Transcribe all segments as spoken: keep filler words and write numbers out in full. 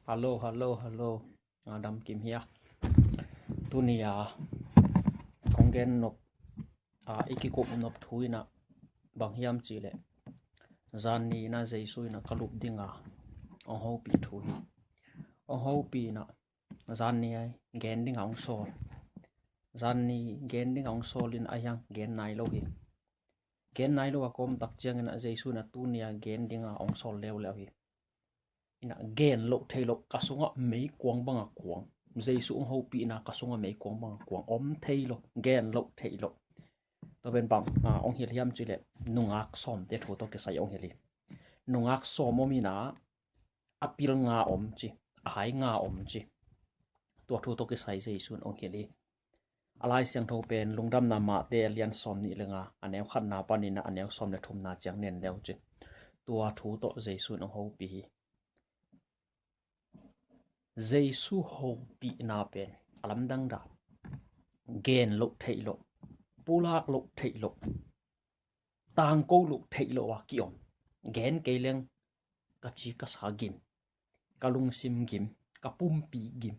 Hello, hello, hello. A dam kim hia. Tuni a kong gen nop a i kikup nop thu inah bang hiam cihleh, zan ni inah Jesu inah ka lup dinga hong hopih thu hi. Hong hopih inah zan ni ai gen dinga hong sawl. Zan ni gen dinga hong sawl in a hiang gen nai lo hi. Gen nai lo a kawm tak ciangin ah Jesu inah tuni a gen dinga hong sawl leuleu hi. Inah gen loh theih loh, ka sungah meikuang banga kuang. Jesu hong hopihna ka sungah meikuang banga kuang om thei lo, gen loh theih loh. Tua pen bang a hong hilh hiam cihleh, nungak sawmte thu tawh kisai hong hilh hi. Nungak sawm om inah a pil nga om ci, a hai nga om ci. Tua thu tawh kisai Jesu in hong hilh hi. A Lai Siangtho pen Lungdamna Mate a lian sawm nih le nga, a neu khatna panin a neu sawm le thumna ciang nen leu ci. Tua thu tawh Jesu in hong hopih hi. Jesu hopihna pen a lamdang dan, gen loh theih loh, pulak loh theih loh, tangko loh theih loh a kiom. Gen kei leng ka ci ka sa gim, ka lungsim gim, ka pumpi gim,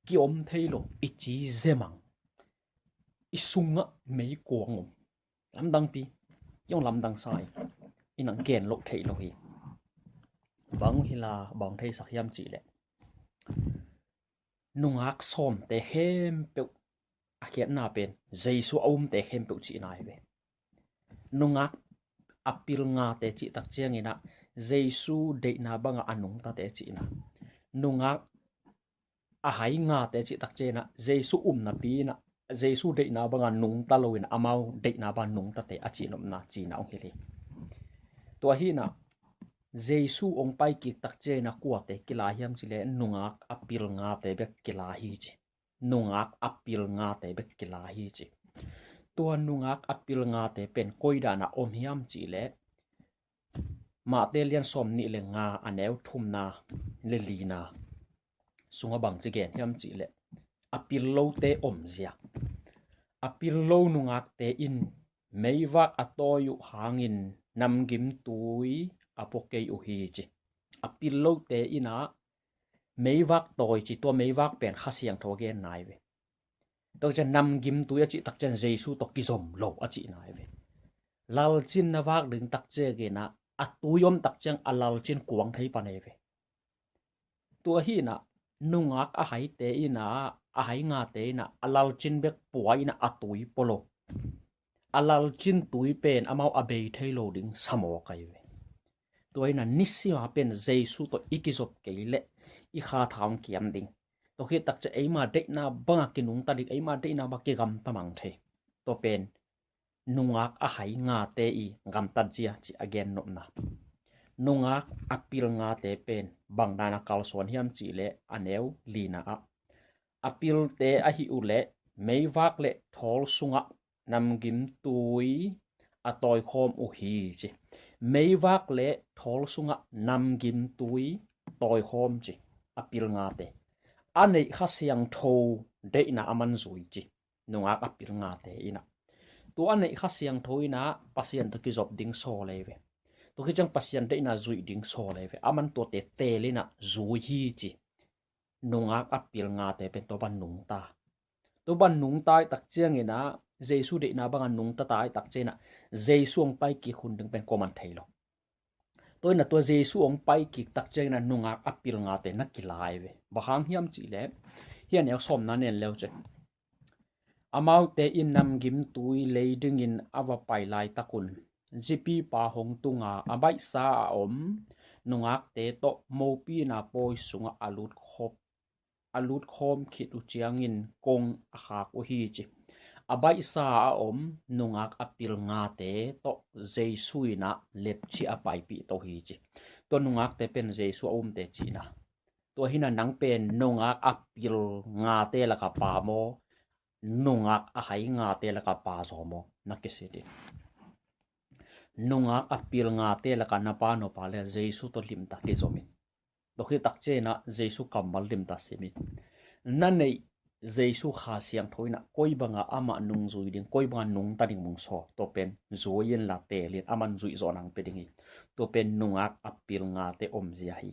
kiom thei lo, i ci zemang, i sungah meikuang om. Lamdangpi, i hong lamdang sa hi. Inah gen loh theih lo hi. Bang hila bang theisak hiam cihleh, nungak sawmte khempeuh a khiatna pen Jesu a umte khempeuh cihna hi ve. Nungak a pil ngate cih tak cianginah Jesu deihna banga a nungtate cihna. Nungak a hai ngate cih tak cianginah Jesu umnapi inah Jesu deihna banga nungta loinah amau deihna banga nungtate a cihnopna cihna hong hilh hi. Tua hinah Jesu hong paikik tak cianginah kuate kila hiam cihleh, nungak a pil ngate bek kila hi ci. Nungak a pil ngate bek kila hi ci. Tua nungak a pil ngate pen koi danah om hiam cihleh, Mate lian sawm nih le nga, a neu thumna le lina sungah bang ci gen hiam cihleh, a pil lote omzia. A pil lo nungakte in meivak a tawi uh hangin namgim tui a pua kei uh hi ci. A pil lote inah meivak tawi ci, tua meivak pen Kha Siangtho a genna hi ve. Tua ciang namgim tui a cih tak ciang Jesu tawh kizom lo a cihna hi ve. Lalcin na vak ding tak cianginah a tui om tak ciang a lalcin kuang thei pan hi ve. Tua hinah nungak a haite inah, a hai ngate inah a lalcin bek pua inah a tui pua lo. A lalcin tui pen amau a bei thei lo ding samawk ahi ve. Tua inah nisima pen Jesu tawh i kizop kei leh i kha tha hong kiam ding. Tua khit tak ciang eima deihna banga kinungta ding, eima deihna banga kigamta mang thei. Tua pen nungak a hai ngate i gamtat zia cih a gennopna. Nungak a pil ngate pen bang dana kalsuan hiam cihleh, a neu lina ah, a pilte ahih uh leh meivak le thawl sungah namgim tui a tawikhawm uh hi ci. Meivak le thawl sungah namgim tui tawikhawm ci. A pil ngate a neih Kha Siangtho deihna a man zui ci. Nungak a pil ngate inah, tua a neih Kha Siangtho inah Pasian tawh kizop ding sawl ahi ve. Tua khit ciang Pasian deihna zuih ding sawl ahi ve. A man tuate teel inah zui hi ci. Nungak a pil ngate pen tua bang nungta. Tua bang nungta i tak cianginah Jesu deihna banga nungta ta i tak cianginah Jesu hong paikik hun ding pen kuaman thei lo. Tua inah tua Jesu hong paikik tak cianginah nungak a pil ngate na kila hi ve. Bang hang hiam cihleh, hih a neu sawmna nen leu ci. Amaute in namgim tui lei dingin a va pai laitakun zipipa hong tunga a baihsa a om nungakte tawh mopina pawi sungah a lut khop a lut khawm khit uh ciangin kong a khak uh hi ci. A baihsa a om nungak a pil ngate tawh Jesu inah lepchih a paipih to hi ci. Tua nungakte pen Jesu a umte cihna. Tua hinah nang pen nungak a pil ngate laka pa maw, nungak a hai ngate laka pa zaw maw, na kisit in. Nungak a pil ngate laka na pa na pa le Jesu tawh limta kizom in. Tua khit tak cianginah Jesu kammal limta sim in. Na neih Jesu Kha Siangtho inah koi banga amah nungzui ding, koi banga nungta ding mong saw, tua pen zui inla teel in, a man zuih zawh nang pia ding hi. Tua pen nungak a pil ngate omzia hi.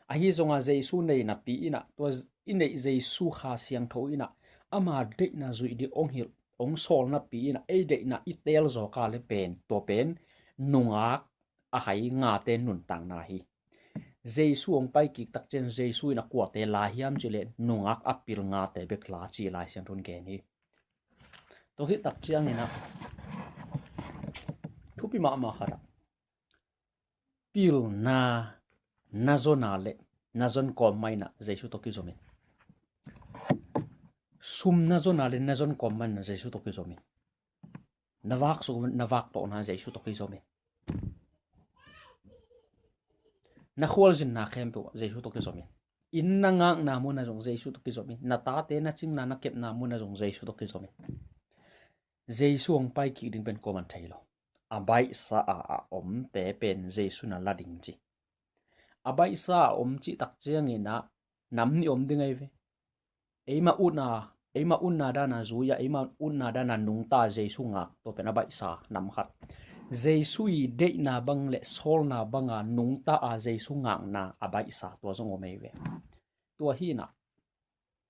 Ahi zongah Jesu nei napi inah, tua i neih Jesu Kha Siangtho inah ama deihna zuih ding hong hilh, hong sawl napi inah ei deihna i teel zawk a le pen, tua pen nungak a hai ngate nuntakna hi. Jesu hong pai kik tak ciang Jesu in a kuate la hiam cih leh nungak a pil ngate bek la ci Lai Siangtho in gen hi. Tua hi tak ciang inah thupi mahmah khat ah pilna na zon a le na zon kawm mah inah Jesu tawh kizom in. Sum na zon a le na zon kawm mah inah Jesu tawh kizom in. Na vak suk na vak tawhna Jesu tawh kizom in. Na khualzinna khempeuh ah Jesu tawh kizom in. Inn na ngakna mun ah zong Jesu tawh kizom in. Na tate na cingna na kepna mun ah zong Jesu tawh kizom in. Jesu hong pai kik ding pen kuaman thei lo. A baihsa a a omte pen Jesu na la ding ci. A baihsa a om cih tak ciang inah nam nih om ding ahi ve. Eima utna, eima utna dana zui a, eima utna dana nungta Jesu ngak, tua pen a baihsa nam khat. Jesu i deihna bang le sawlna banga nungta a Jesu ngakna a baihsa tua zong om ahi ve. Tua hi inah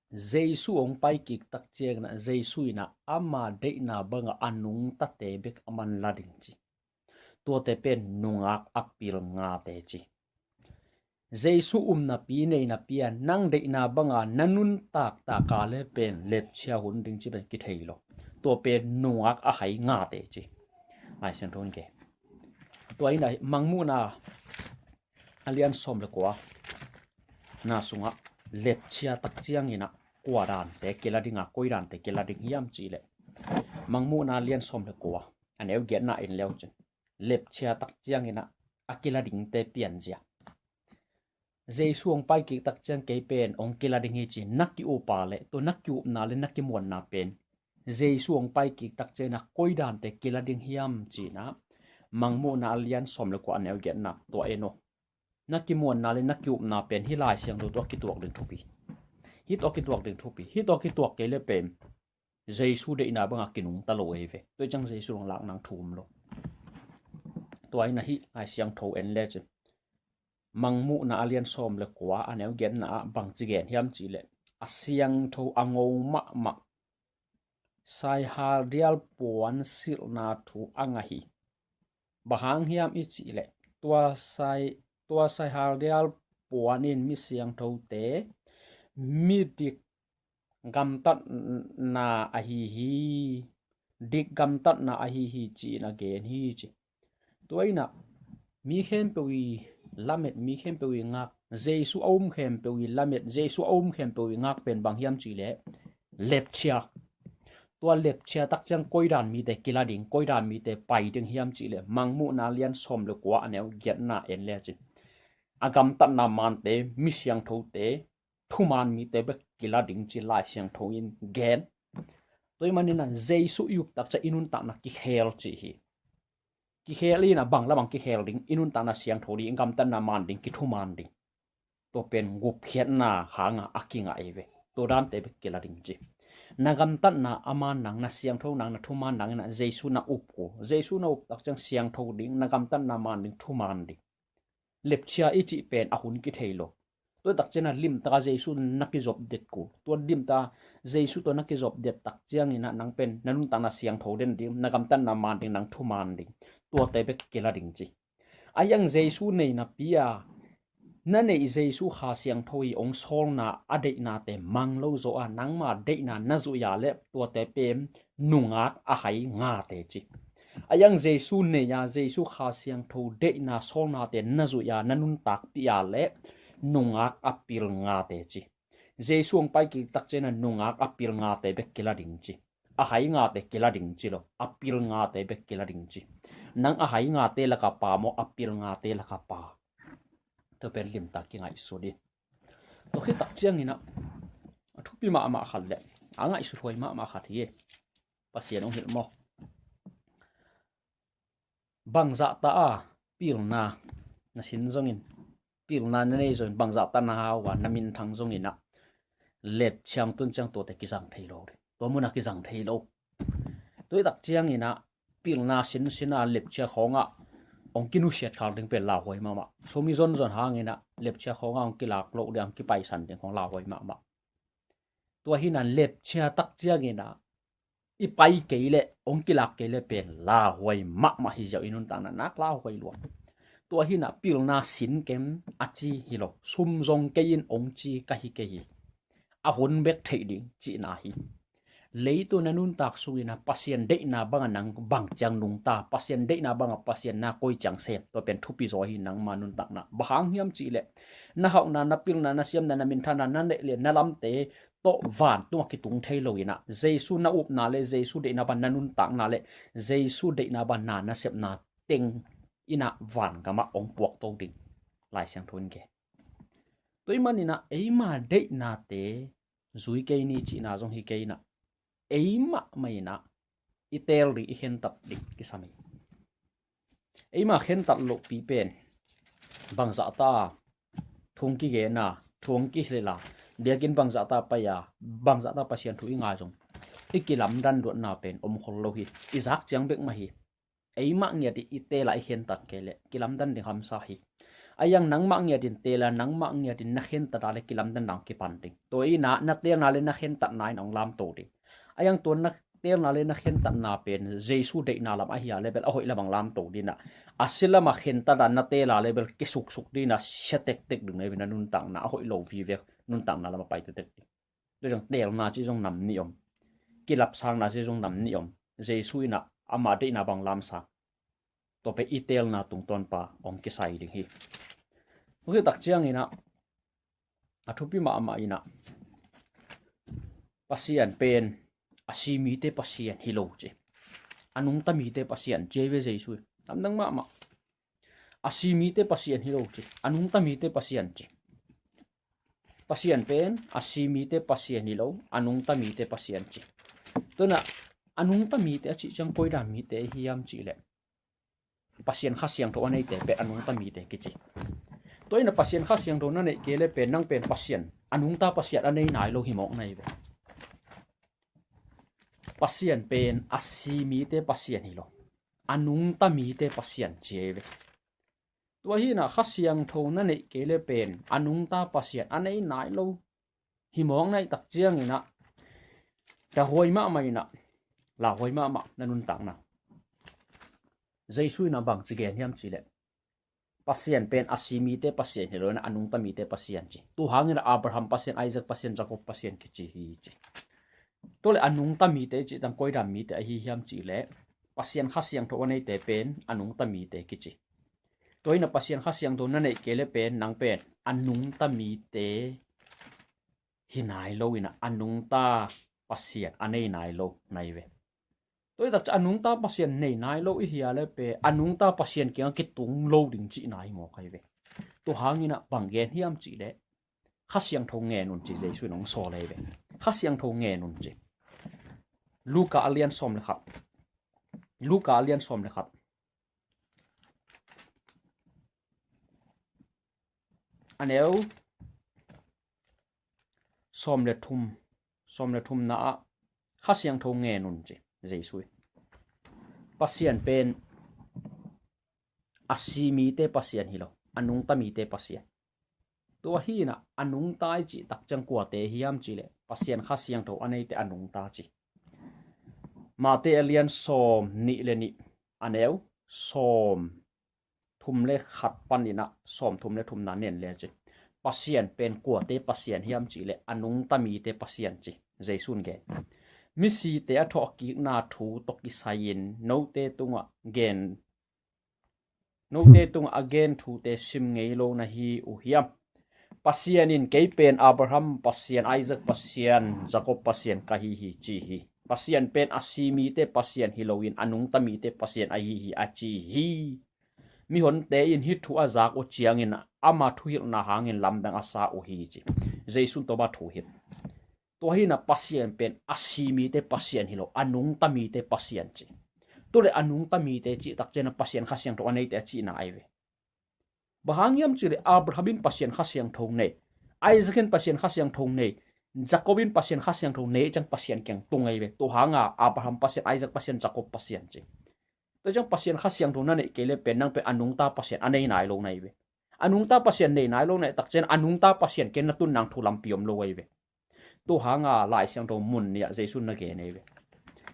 Jesu hong pai kik tak ciang inah Jesu inah ama deihna banga a nungtate bek aman la ding ci. Tuate pen nungak a pil ngate ci. Jesu um napi nei napi a nang deihna banga na nuntak tak a le pen lepchia hun ding ci pen kithei lo. Tua pen nungak a hai ngate ci. Lai Siangtho in gen. Tua inah Mangmuhna a lian sawm le kua na sungah lepchia tak ciang inah kua dante kila ding a, koi dante kila ding hiam cih leh Mangmuhna a lian sawm le kua a neu giatna en le uh cin. Lepchia tak ciang inah a kila dingte pianzia. Jesu hong pai kik tak ciang kei pen hong kila ding hi ci na ki-up a le, tua na ki-upna le na kimuanna pen Jesu hong pai kik tak ciang inah koi dante kila ding hiam ci inah Mangmuhna a lian sawm le kua a neu giatna tua en uh. Na kimuanna le na ki-upna pen hih Lai Siangtho tawh a kituak ding thupi. Hih tawh a kituak ding thupi. Hih tawh a kituak kei le pen Jesu deihna banga kinungta lo ahi ve. Tua ciang Jesu hong lak nang thu om lo. Tua inah hih Lai Siangtho en le cin. Mangmuhna a lian sawm le kua a neu giatna ah bangci gen hiam cih leh a siangtho a ngo mahmah saihal dial puan silhna thu a ngah hi. Bang hang hiam i cih leh tua sai, tua saihal dial puan in mi siangthote mi dik gamtatna ahi hi. Dik gamtatna ahi hi ci-in a gen hi ci. Tua inah mi khempeuh i lamet, mi khempeuh i ngak, Jesu a um khempeuh i lamet, Jesu a um khempeuh i ngak pen bang hiam cih leh lepchia. Tua lepchia tak ciang koi dan mite kila ding, koi dan mite pai ding hiam cih leh Mangmuhna lian sawm le kua a neu giatna en le cin. A gamtatna mante, mi siangthote, thuman mite bek kila ding ci Lai Siangtho in gen. Tua ahih manin ah Jesu i up tak ciang i nuntakna kikhel ci hi. Kikhel inah bang le bang kikhel ding, i nuntakna siangtho ding, i gamtatna man ding, kithuman ding. Tua pen gupkhiatna hanga a kingah ei ve. Tua dante bek kila ding ci. Na gamtatna a man nang, na siangtho nang, na thuman nang inah Jesu na up kul. Jesu na up tak ciang siangtho ding, na gamtatna man ding, thuman ding. Lepchia i cih pen a hun kithei lo. Tua tak ciang a limtaka Jesu na kizop det kul. Tua limtaka Jesu tua na kizop det tak ciang inah nang pen na nuntakna siangtho den ding, na gamtatna man ding, nang thuman ding. Tuate bek kila ding ci. A iang Jesu nei napi a na neih Jesu Kha Siangtho i hong sawlna a deihnate mang lo zaw a nangma deihna na zuih a le tuate pen nungak a hai ngate ci. A iang Jesu nei a Jesu Kha Siangtho deihna sawlnate na zuih a na nuntakpih a le nungak a pil ngate ci. Jesu hong pai kik tak ciang a nungak a pil ngate bek kila ding ci. A hai ngate kila ding ci lo, a pil ngate bek kila ding ci. Nang a hai ngate laka pa maw, a pil ngate laka pa? Tua pen limtak kingaihsut in. Tua khit tak ciang inah a thupi mahmah khat le a ngaihsut huai mahmah khat hi. Pasian hong hilh maw? Bangzahta a pilna na sin zongin, pilna na nei zongin, bangzahta na hau a na minthang zongin ah lepchia tun ciang tuate kizang thei lo ding. Tua munah kizang thei lo. Tua tak ciang inah pilna sinsin a lepchia khawngah hong kinusiat khak ding pen lauhuai mahmah. Sum i zonzon hangin ah lepchia khawngah hong kilak loh ding, hong kipaisan ding khawng lauhuai mahmah. Tua hi-in ah lepchia tak ciangin ah i pai kei leh, hong kilak kei leh pen lauhuai mahmah hi ziau, i nuntakna nak lauhuai lua. Tua hi-in ah pilna sin kem a ci hi lo, sum zong kei in hong ci ka hi kei hi. A hun bek theih ding cihna hi. Leitung na nuntak sungin ah Pasian deihna bangah nang bang ciang nungta, Pasian deihna bangah Pasian na koi ciang sem, tua pen thupi zaw hi nangma nuntakna. Bang hang hiam cih leh na hauhna, na pilna, na siamna, na minthana, na neih le na lamte tawh vantungah kitung thei lo-in ah, Jesu na upna le Jesu deihna bang na nuntakna le Jesu deihna bang na nasepna teng in ah vangamah hong puakto ding Lai Siangtho in gen. Tua ahih manin ah eima deihnate zui kei ni cihna zong hi kei in ah, eimah mah in ah i teel ding, i khentat ding kisam hi. Eima khentat lohpi pen bangzahta thu hong kigen a, thu hong kihilh a, biakinn bangzahta pai a, bangzahta Pasian thu i ngai zong i kilamdan luatna pen om khol lo hi. I zak ciang bek mah hi. Eimah ngiat in i teel a i khentat kei leh kilamdan ding hamsa hi. A iang nangmah ngiat in teel a, nangmah ngiat in na khentat a leh kilamdan dang kipan ding. Tua in ah na teelna le na khentatna in hong lamto ding. A iang tua na teelna le na khentatna pen Jesu deihna lam ahi a leh bel a hoih lam hong lamto ding in ah, a sia lamah khentat a na teel a leh bel kisuksuk ding in ah, sia tektek ding na hi ve, na nuntakna a hoih lo vive, nuntakna lamah pai tektek ding. Tua ciang teelna cih zong nam nih om, kilapsakna cih zong nam nih om. Jesu in ah ama deihna bang lamsak, tua pen i teelna tungtawn pan hong kisai ding hi. Tua khit tak ciangin ah a thupi mahmah in ah Pasian pen a si mite Pasian hi lo ci. A nungta mite Pasian ci hi ve Jesu in. Lamdang mahmah. A si mite Pasian hi lo ci. A nungta mite Pasian ci. Pasian pen a si mite Pasian hi lo, a nungta mite Pasian ci. Tua in ah a nungta mite a cih ciang koi dan mite hiam cih leh Pasian Kha Siangtho a neite pen a nungta mite kici. Tua in ah Pasian Kha Siangtho na neih kei leh pen nang pen Pasian, a nungta Pasian a nei nai lo hi mawk na hi ve. Pasian pen a si mite Pasian hi lo, a nungta mite Pasian ci hi ve. Tua hi-in ah Kha Siangtho na neih kei leh pen a nungta Pasian a nei nai lo hi mawk na hih tak ciangin ah, lauhuai mahmah in ah, lauhuai mahmah na nuntakna. Jesu in ah bangci gen hiam cih leh Pasian pen a si mite Pasian hi lo in ah, a nungta mite Pasian ci. Tua hangin ah Abraham Pasian, Isaac Pasian, Jacob Pasian kici hi ci. Tua leh a nungta mite cih ciang koi dan mite ahi hiam cih leh Pasian Kha Siangtho a neite pen a nungta mite kici. Tua in ah Pasian Kha Siangtho na neih kei leh pen nang pen a nungta mite hi nai lo in ah, a nungta Pasian a nei nai lo na hi ve. Tua hi tak ciang a nungta Pasian nei nai lo i hi a leh pen a nungta Pasian kiangah kitung lo ding cihna hi mawk ahi ve. Tua hangin ah bang gen hiam cih leh Kha Siangtho ngen un ci, Jesu in hong sawl ahi ve. Kha Siangtho ngen un ci. Luka a lian sawm le khat. Luka a lian sawm le khat. A neu sawm le thum, sawm le thumna ah Kha Siangtho ngen un ci Jesu in. Pasian pen a si mite Pasian hi lo, a nungta mite Pasian. Tua hi-in ah a nungta i cih tak ciang kuate hiam cih leh Pasian Kha Siangtho a neite a nungta ci. Mate a lian sawm nih le nih, a neu sawm thum le khat panin ah sawm thum le thumna nen le ci. Pasian pen kuate Pasian hiam cih leh a nungta mite Pasian ci. Jesu in gen. Misite a thawhkikna thu tawh kisai-in note tungah gen, note tungah a gen thute sim ngei lo na hi uh hiam? Pasian in kei pen Abraham Pasian, Isaac Pasian, Jacob Pasian ka hi hi ci hi. Pasian pen a si mite Pasian hi loin a nungta mite Pasian ahi hi a ci hi. Mihonte in hih thu a zak uh ciangin ama thuhilhna hangin lamdang a sa uh hi ci. Jesu in tua bang thuhilh. Tua hi-in ah Pasian pen a si mite Pasian hi lo, a nungta mite Pasian ci. Tua leh a nungta mite cih tak ciangin ah Pasian Kha Siangtho a neite a cihna ahi ve. Bang hang hiam cih leh Abraham in Pasian Kha Siangtho nei, Isaac in Pasian Kha Siangtho nei, Jacob in Pasian Kha Siangtho nei ciang Pasian kiang tung ahi ve. Tua hangin Abraham Pasian, Isaac Pasian, Jacob Pasian ci. Tua ciang Pasian Kha Siangtho na neih kei le pen nang pen a nungta Pasian a nei nai lo na hi ve. A nungta Pasian nei nai lo na hih tak ciang a nungta Pasian ken na tun nang thu lampi om lo ahi ve. Tua hanga Lai Siangtho mun nih ah Jesu na gen ahi ve.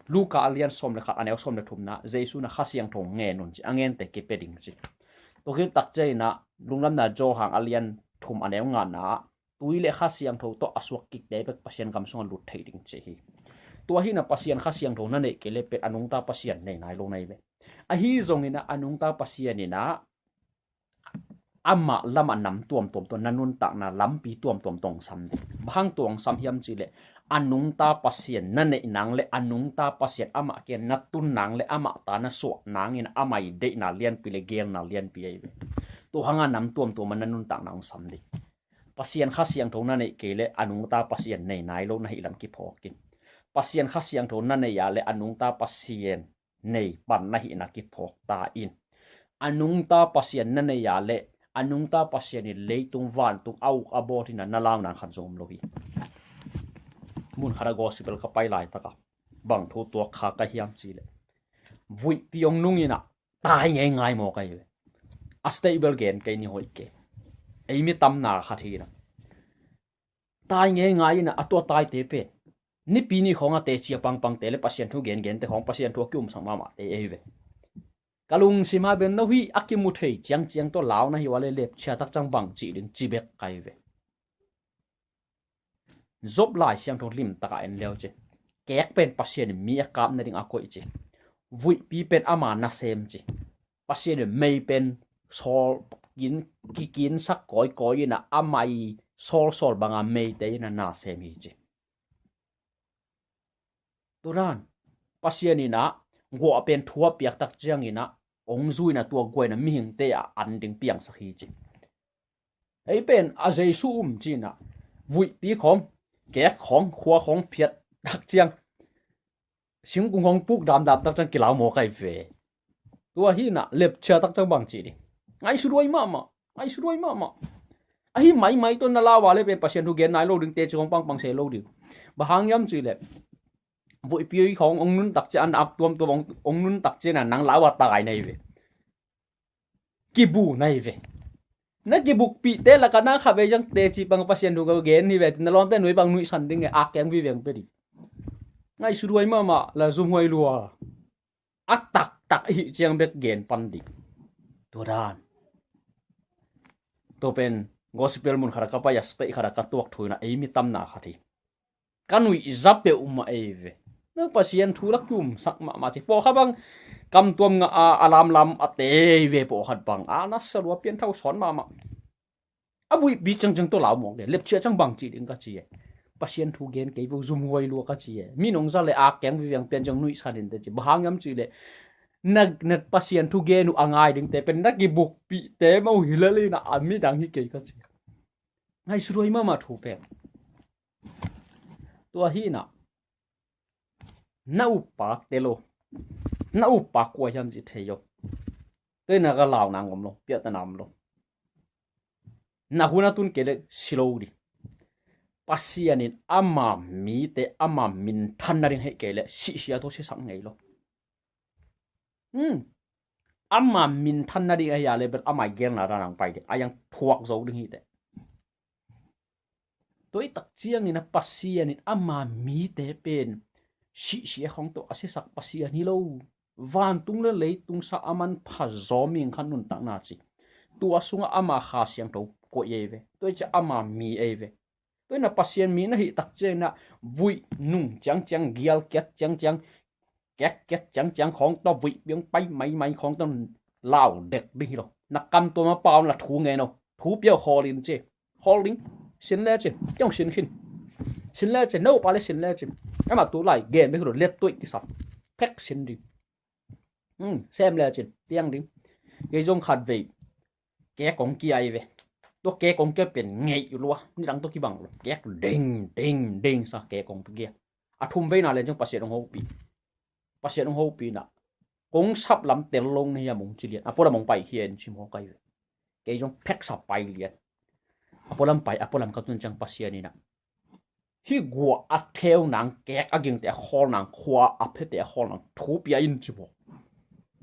Luka a lian sawm le khat a neu sawm le thumna Jesu na Kha Siangtho ngen un ci, a ngente kipia ding ci. Tua khit tak ciang inah Lungdamna Johan a lian thum a neu ngana ah tui le Kha Siangtho tawh a suak kikte bek Pasian gam sungah lut thei ding ci hi. Tua hi na Pasian Kha Siangtho na neih kei le pen a nungta Pasian nei nai lo na hi ve. Ahi zongin ah a nungta Pasian inah amah lamah nam tuamtuam tawh na nuntakna lampi tuamtuam tawh hong sam ding. Bang hang tawh hong sam hiam cih leh a nungta Pasian na neih nang le a nungta Pasian amah kiang na tun nang le amah ta na suah nangin amah i deihna lianpi le gelna lianpi ahi ve. Tua hanga nam tuamtuam ah na nuntakna hong sam ding. Pasian Kha Siangtho na neih kei le a nungta Pasian nei nai lo na hih lam kiphawk in. Pasian Kha Siangtho na neih ah le a nungta Pasian nei pan na hihna kiphawk ta in. A nungta Pasian na neih ah le a nungta Pasian in leitung vantung a uk a bawl hi na, na lau nang khat zong om lo hi. Mun khat a gospel ka pai laitak a bang thu tuak kha ka hiam cih leh vuihpi hong nung inah tai ngeingai maw ka hi ve. A state bel gen kei ni hoih kei. Ei mi tamna khat hi na. Tai ngeingai inah a tua taite pen nipi ni khawng a teci a pangpangte le Pasian thu gengente khawng Pasian thu a kiumsak mahmahte ei ve. Ka lungsim ah bel no hih a kimu thei ciangciang tawh lau na hi uh a le lepchia tak ciang bang cih ding ci bek ka hi ve. Job Lai Siangtho limtak ah en leu ci. Kek pen Pasian in mi a kap nading a koih ci. Vuihpi pen ama nasem ci. Pasian in mei pen sawl kin, kikinsak kawikawi inah amah i sawlsawl banga meite inah nasem hi ci. Tua dan Pasian inah guah pen thu a piak tak ciang inah hong zu inah tua guah inah mihingte a an ding piangsak hi ci. Ei pen a Jesu um ci inah vuihpi khawng, kek khawng, khua khawng phiat tak ciang, singkung khawng puk damdam tak ciang kilau maw ka hi ve. Tua hi na lepchia tak ciang bang ci ding. Ngaihsut huai mahmah, ngaihsut huai mahmah. Ahi maimai tawh na lau a le pen Pasian thu gen nai lo ding, teci khawng pangpang se lo ding. Bang hang hiam cih leh vuihpi khawng hong nun tak ciang, an ap tuamtuam hong nun tak ciang a nang lau a tai na hi ve. Kibu na hi ve. Na kibukpihte lakah na kha vei ciang teci pang Pasian thu ka gen hi ve. Na lawmte nuih pang nuihsan ding e, a keng viveng pe ding. Ngaihsut huai mahmah la zum huai lua. A taktak i hih ciang bek gen pan ding. Tua dan. Tua pen gospel mun khat a ka pai a, state khat a ka tuak thu inah ei mi tamna khat hi. Ka nuihza peuhmah ei ve. Na Pasian thu la kiumsak mahmah ci. Pawlkhat bang kamtuam ngah a, a lamlam a tei ve, pawlkhat bang a nasa lua, pianthau sawn mahmah. A vuihpi ciangciang tawh lau mawk le lepchia ciang bang ci ding ka ci e. Pasian thu gen kei vo, zum huai lua ka ci e. Mi nong za le a keng viveng pian ciang nuihsan in te ci. Bang hang hiam cih leh na, na Pasian thu gen uh a ngai dingte pen na kibukpihte mah uh hi lel inah a midang hi kei ka ci. Ngaihsut huai mahmah thu pen. Tua hi na na uppa te lo. Na uppa kua hiam ci thei lo. Tua hi na ka lau nang om lo, piahtana om lo. Na hun a tun kei le si lo ding. Pasian in ama mite ama minthan nading hei kei le sihsia tawh sisak ngei lo. Hmm. Ama minthan nading ahi a le bel ama i gelna dan ang pai ding. A yang thuak zo ding hi teh. Tua i tak ciangin a Pasian in ama mite pen sihsia khawng tawh a siasak Pasian hi lo. Vantung le leitung sa a manpha zaw mihing khat nuntakna ci. Tua sungah ama Kha Siangtho koih ei ve. Tua i ciah ama mi ei ve. Tua in a Pasian mi na hih tak ciangin a vuih nung ciangciang, gial kiat ciangciang, kek kiat ciangciang khawng tawh, vuih piang pai maimai khawng tawh lau dek ding hi lo. Na kam tua ma pau la thu ngen lo. Thu piau hawl in ci. Hawl ding. Sin le cin. Kiang sin khin. Sin le cin. No pa le sin le cin. Ama tu lai gen bek hi lo, let tuih kisam. Phek sin ding. Hmm, sem le cin. Piang ding. Kei zong khat vei kek kong kia hi ve. Tua kek kong kia pen ngeih lua. Nidang tua kibang lua. Kek ding, ding, ding sa kek kong kia. A thum veina len zong Pasian hong hopih. Pasian hong hopih na. Kong sap lam tel lo na hiam hong ci lian. A pualam hong pai hian ci mawk ahi ve. Kei zong pheksa pai lian. A pualam pai, a pualam ka tun ciang Pasian in a, hih guah a theu nang, kek a gingte a khawl nang, khua a phete a khawl nang thu pia in ci mawk.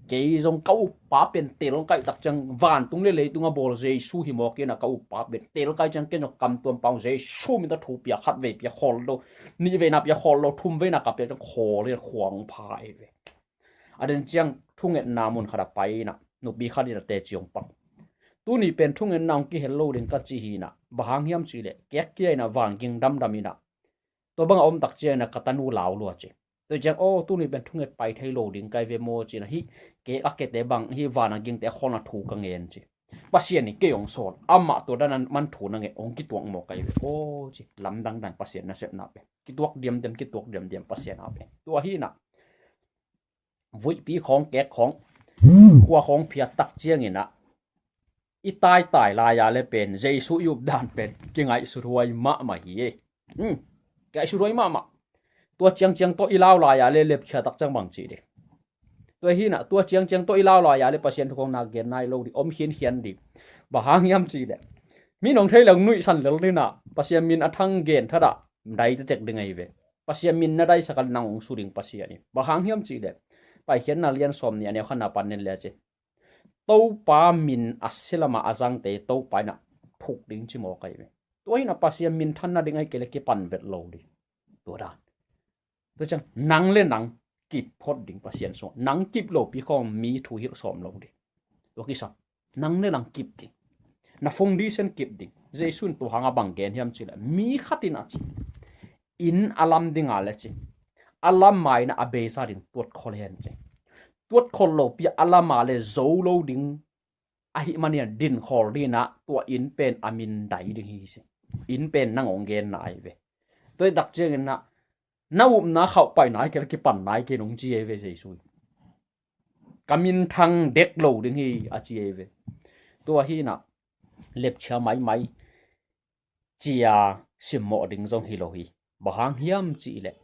Kei zong ka uppa pen telkai tak ciang vantung le leitung a bawl Jesu hi mawk in ah, ka uppa pen telkai ciang ken zong kamtuam pau Jesu min tawh thu pia, khat vei pia khawl lo, nih veina pia khawl lo, thum veina ka pia ciang khawl in khuang pha ei ve. A den ciang thungetna mun khat a pai in ah nupi khat in a teci hong pang. Tuni pen thungetna hong kihel lo ding ka ci hi in ah, bang hang hiam cih leh kek kia in ah vanging damdam in ah, tua bang a om tak ciang in ah ka tanu lau lua ci. Tua ciang, aw, tuni pen thunget pai thei lo ding kai ve maw ci in ah, hih kek a kete bang, hih van a gingte a kholna thu ka ngen ci. Pasian in kei hong sawl, amah tua dan a man thu na ngen hong kituak maw kai ve aw ci. Lamdang dan Pasian nasepna pen kituak diamdiam, kituak diamdiam Pasian a pen. Tua hi in ah vuihpi khawng, kek khawng, khua khawng phiat tak ciang in ah i taitai lai a le pen Jesu i updan pen kingaihsuthuai mahmah hi e. Hmm. Kingaihsuthuai mahmah. Tua ciangciang tawh i lau lai a le lepchia tak ciang bang ci ding? Tua hi in ah tua ciangciang tawh i lau lai a le Pasian thu khawng na gen nai lo ding, om khiankhian ding. Bang hang hiam cih leh mi nong thei lo nuihsan lel ding in ah Pasian min a thang gen thadah dai tektek ding ahi ve. Pasian min na daisak a nang hong su ding Pasian in. Bang hang hiam cih leh Paikhiatna lian sawm nih a neu khatna pan en le ci. Topa min a sia lamah a zangte Topa in ah thuk ding ci mawk ahi ve. Tua hi in ah Pasian minthan nading ahih kei leh kipan vet lo ding. Tua dan. Tua ciang nang le nang kip phot ding Pasian sungah. Nang kip lopi khawng mi thu hilh sawm lo ding. Tua kisam nang le nang kip ding. Na foundation kip ding. Jesu in tua hang a bang gen hiam cih leh, mi khat in ah ci, inn a lam ding a le ci, a lam ma in ah a beisa ding tuat khol hen ci. Tuat khol lopi a lam a le zo lo ding ahih manin ah din khawl ding in ah tua inn pen a min dai ding hi ci. Inn pen nang hong genna ahi ve. Tua hi tak ciang in ah na upna khauh pai nai kei leh kipan nai kei nong ci ahi ve Jesu in. Ka minthang dek lo ding hi a ci ahi ve. Tua hi in ah lepchia maimai cia simmawh ding zong hi lo hi. Bang hang hiam cih leh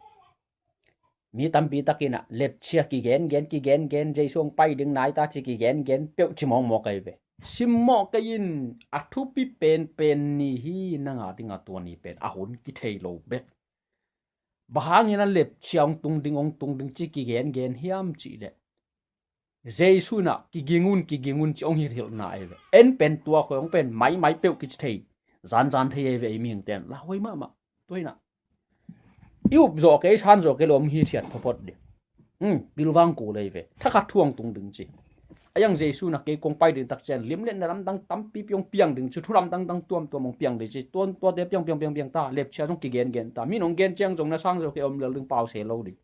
mi tampi tak in ah lepchia kigengen kigengen, Jesu hong pai ding nai ta ci kigengen peuh ci mawkmawk ahi ve. Simmawh kei in, a thupi penpen ni hi, nang a ding a tua ni pen a hun kithei lo bek. Bang hangin a lepchia hong tung ding hong tung ding ci kigengen hiam cih leh Jesu in ah kiging un, kiging un ci hong hilhhilhna ahi ve. En pen tua khoi hong pen maimai peuh kici thei, zanzan thei ahi ve ei mihingte in. Lauhuai mahmah. Tua hi in ah i up zawh kei, i san zawh kei lo om hithiat photphot ding. Um, pilvang kul ahi ve. Thakhat thu hong tung ding ci. A hiang Jesu in ah kei kong pai ding tak ciang limletna lamdang tampipi hong piang ding ci, thu lamdang dang tuamtuam hong piang ding ci. Tuan tuate piang piang piang piang ta, lepchia zong kigengen ta. Mi in hong gen ciang zong na sang zawh kei om lel ding, pause lo ding.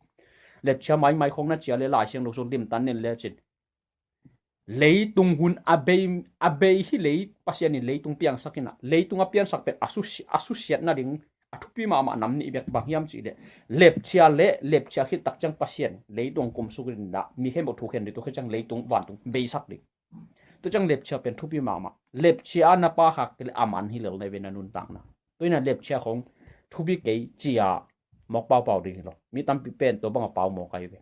Lepchia maimai khong na ci a le Lai Siangtho sung limtan nen le cin. Leitung hun a bei, a bei hi leh Pasian in leitung piangsak in ah, leitung a piansak pen a susia-, a susiat nading a thupi mahmah nam nih bek bang hiam cih leh lepchia le lepchia khit tak ciang Pasian leitung kumsuk in ah mi khempeuh thukhen ding, tua khit ciang leitung vantung beisak ding. Tua ciang lepchia pen thupi mahmah. Lepchia a na pa khak kei leh a man hi lel na hi ve na nuntakna. Tua hi in ah lepchia khong thupi kei ci a mawk paupau ding hi lo. Mi tampi pen tua bang a pau mawk ahi ve.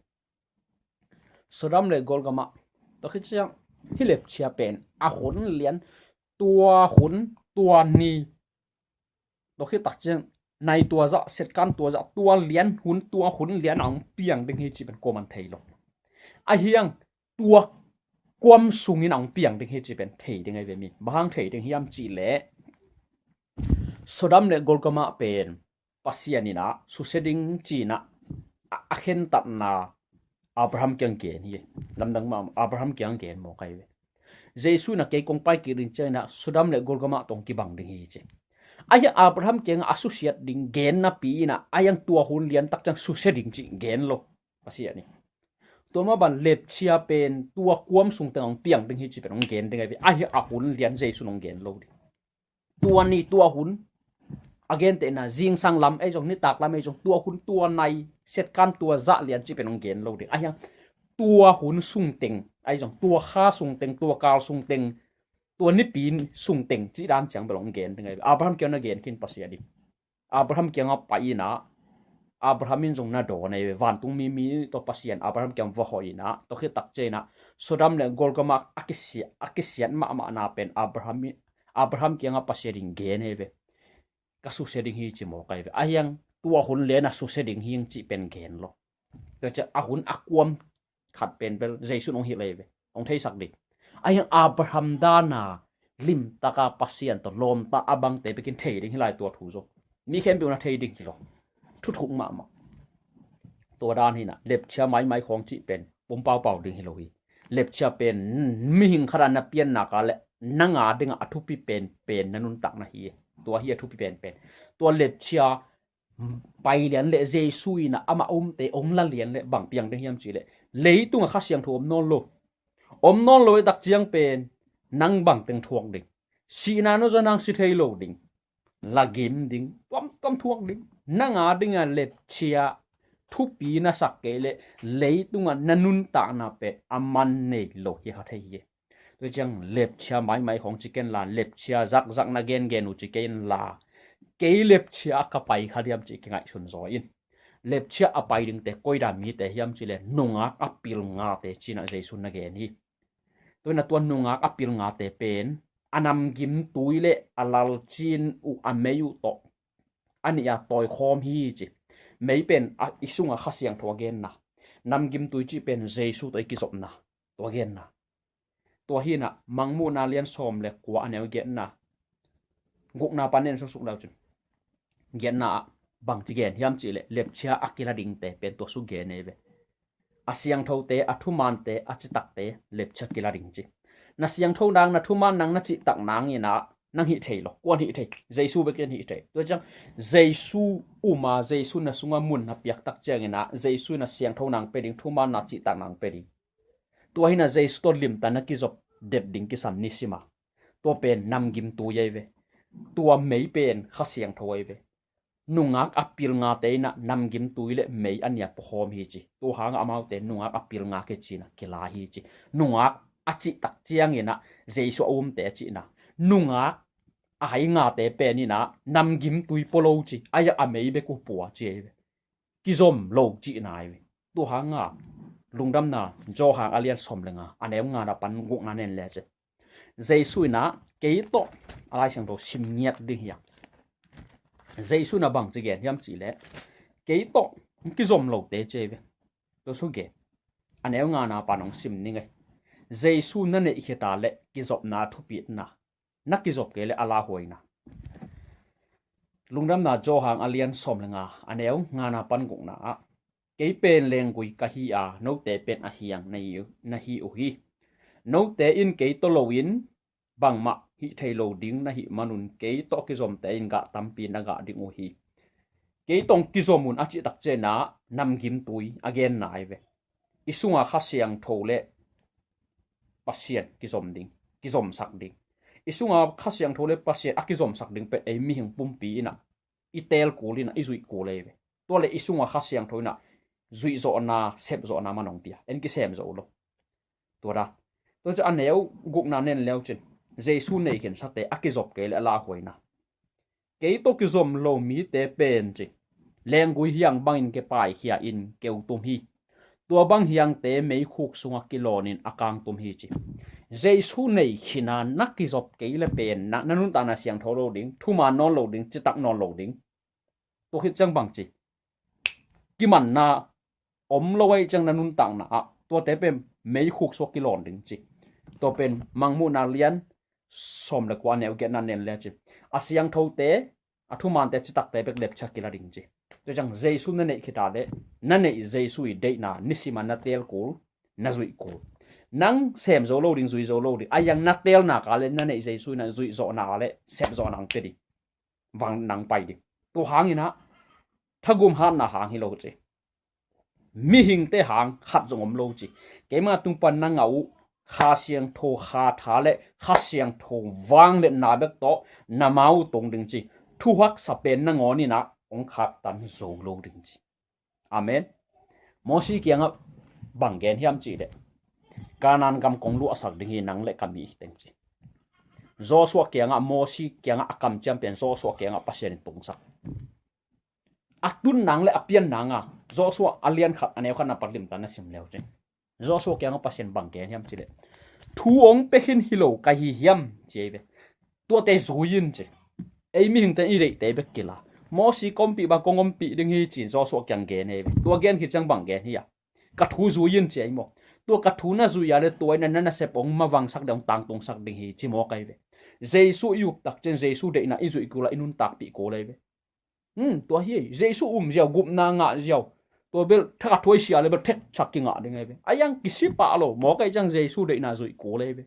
Sodom le Gomorrah, tua khit ciang hih lepchia pen a hun lian, tua hun, tua ni, tua khit tak ciang nai tua zah, setkan tua zah, tua lian hun, tua hun lian a hong piang ding hi cih pen kuaman thei lo. A hiang tua kuam sungin a hong piang ding hi cih pen thei ding ahi ve mi. Bang hang thei ding hiam cih leh Sodom le Gomorrah pen Pasian in ah susia ding ci in ah a, a khentatna Abraham kiang gen hi. Lamdang mah Abraham kiang gen mawk ahi ve. Jesu in ah kei kong pai kik ding ciang in ah Sodom le Gomorrah tawh hong kibang ding hi ci. A hiang Abraham kiangah a susiat ding gen napi in ah a hiang tua hun lian tak ciang susia ding ci gen lo Pasian in. Tua mah bang lepchia pen tua kuam sung teng hong piang ding hi ci pen hong gen ding ahi ve. A hiang a hun lian Jesu in hong gen lo ding. Tua ni tua hun, a gentehna zingsang lam ei zong, nitak lam ei zong, tua hun tua nai, setkan tua zah lian ci pen hong gen lo ding. A hiang tua hun sungteng ei zong, tua kha sungteng, tua kal sungteng, tua nipi sungteng cih dan ciang bel hong gen ding ahi ve. Abraham kiang na gen khin Pasian in. Abraham kiangah pai in ah, Abraham in zong na dawn ahi ve. Vantung mi, mi tawh Pasian Abraham kiang va hoih in ah, tua khit tak ciang in ah Sodom le Gomorrah a kisia-, a kisiat mahmahna pen Abraham in, Abraham kiangah Pasian in gen ahi ve. Ka susia ding hi ci mawk ahi ve. A hiang tua hun lian a susia ding hi ing cih pen gen lo. Tua ciang a hun a kuam khat pen bel Jesu in hong hilh ei ve. Hong theisak ding. Ahi hang Abraham dana limtaka Pasian tawh lawmta a bangte bekin thei ding hi lai tua thu zo. Mi khempeuh na thei ding hi lo. Thuthuk mahmah. Tua dan hi na, lepchia maimai khawng cih pen pumpaupau ding hi lo hi. Lepchia pen mihing khat a na pianna ka le nanga dingah a thupi penpen na nuntakna hi. Tua hi a thupi penpen. Tua lepchia pai lian le Jesu in a amah umte hong la lian le bang piang ding hiam cih le, leitungah Kha Siangtho om nawn lo. Om nawn lo i tak ciang pen nang bang teng thuak ding? Sihna no zaw nang si thei lo ding. Lagim ding, tuamtuam thuak ding. Nanga dinga lepchia thupi na sak kei le leitungah na nuntakna pen a man nei lo hi kha thei hi. Tua ciang lepchia maimai khawng ci ken la, lepchia zakzak na gengen uh ci ken la, kei lepchia a ka pai kha diam cih kingaihsun zaw in. Lepchia a pai dingte koida mite hiam cih le nungak a pil ngate cinah Jesu na gen hi. Tua ina tua nungak a pil ngate pen a namgim tui le a lalcin uh a mei uh tawh a nih a tawikhawm hi ci. Mei pen a i sungah Kha Siangtho a genna, namgim tui cih pen Jesu tawh i kizopna, tua genna. Tua hinah Mangmuhna lian sawm le kua a neu giatna, gukna pan nen sungsuk lau cun giatna ah bangci gen hiam cih le lepchia a kila dingte pen tua su gen ei ve. A siangthote, a thumante, a citakte lepchia kila ding ci. Na siangtho nang, na thuman nang, na cihtak nang inah nang hih thei lo. Kuan hih thei? Jesu bekin hih thei. Tua ciang Jesu uma, Jesu na sunga mun na piaktak cianginah Jesu na siangtho nang pe ding, thuman na cihtak nang pe ding. Tua hinah Jesu tawh limta na kizop det ding kisam nisima. Tua pen namgim tui ei ve. Tua mei pen Kha Siangtho ei ve. Nungak a pil ngate inah namgim tui le mei a nia pawkhawm hi ci. Tua hanga amaute nungak a pil nga ke cina kila hi ci. Nungak a cihtak cianginah Jesu a umte a cihna. Nungak a hai ngate pen inah namgim tui polo ci. Aia a mei bek uh pua ci ei ve. Kizom lo cihna ei ve. Tua hanga Lungdamna Johan a lian sawm le nga a neu ngana pan gukna nen le ci. Jesu inah kei tawh a Lai Siangtho sim ngiat ding hiam? Jesu inah bangci gen hiam cih le kei tawh kizom lote ci ei ve. Tua su gen. A neu ngana pan hong sim ning ei. Jesu na neih khita le kizopna a thupitna, na kizop kei le a lauhuaina. Lungdamna Johan a lian sawm le nga a neu ngana pan gukna ah, kei pen lenggui ka hi a, note pen a hiang na hi uh hi. Note in kei tawh loin bangmah hih thei lo ding na hih manun kei tawh kizomte in gah tampi na gah ding uh hi. Kei tawh kizom un a cihtak cianah namgim tui a genna ei ve. I sunga Kha Siangtho le Pasian kizom ding, kizomsak ding. I sunga Kha Siangtho le Pasian a kizomsak ding pen ei mihing pumpi inah i teel kul inah i zuih kul ei ve. Tua le i sunga Kha Siangtho inah zuih zawhna, sep zawhna man hong pia. En kisem zo lo. Tua da. Tua ci a neu gukna nen leu cin. Jesu nei khinsate a kizop kei le a lauhuaina. Kei tawh kizom lo mite pen ci, lenggui hiang bangin ke paikhia in keu tum hi. Tua bang hiangte meikhuk sungah kilawnin a kang tum hi ci. Jesu nei khina na kizop kei le pen na, na nuntakna siangtho lo ding, thuman nawn lo ding, citak nawn lo ding. Tua khit ciang bangci, kimanna om lo ahi ciang na nuntakna ah tuate pen meikhuk sungah kilawn ding ci. Tua pen Mangmuhna lian sawm le kua a neu giatna nen le ci. A siangthote, a thumante, citakte bek lepchia kila ding ci. Tua ciang Jesu na neih khita le na neih Jesu i deihna nisima na teel kul, na zuih kul. Nang sem zo lo ding, zui zo lo ding. A hiang na teelna ka le na neih Jesu na zuih zawhna ka le sep zawhna hong pia ding. Vang nang pai ding. Tua hanginah thagum hatna hang hi lo ci. Mihingte hang khat zong om lo ci. Keima tung pan na ngah uh Kha Siangtho Kha Tha le Kha Siangtho vangliatna bek tawh na mau uh tong ding ci. Thuhaksa pen na ngawn inah hong khaktan zo lo ding ci. Amen. Mosi kiangah bang gen hiam cih leh, Kanaan gam kong luahsak ding hi nang le ka mi teng ci. Joshua kiangah, Mosi kiangah a kamciam pen Joshua kiangah Pasian in tungsak. A tun nang le a pian nanga Joshua a lian khat a neu khat na pat limta na sim leu cin. Joshua kiangah Pasian bang gen hiam cih leh, thu hong pia khin hi lo ka hi hiam ci ei ve. Tuate zui in ci. Ei mihingte i deihte bek kila. Mosi ka ompih bang kong ompih ding hi ci-in Joshua kiang gen ei ve. Tua gen khit ciang bang gen hi a, ka thu zui in ci ei maw. Tua ka thu na zuih a le tua in a na nasep hong mavangsak ding, hong tangtungsak ding hi ci mawk ahi ve. Jesu i up tak ciang Jesu deihna i zuih kul a i nuntakpih kul ahi ve. Hmm, tua hi ei. Jesu um ziau, gupna ngah ziau. Tua bel thak a thuaisia le bel theksak kingah ding ahi ve. A iang kisi pah lo, mawk ahi ciang Jesu deihna zuih kul ahi ve.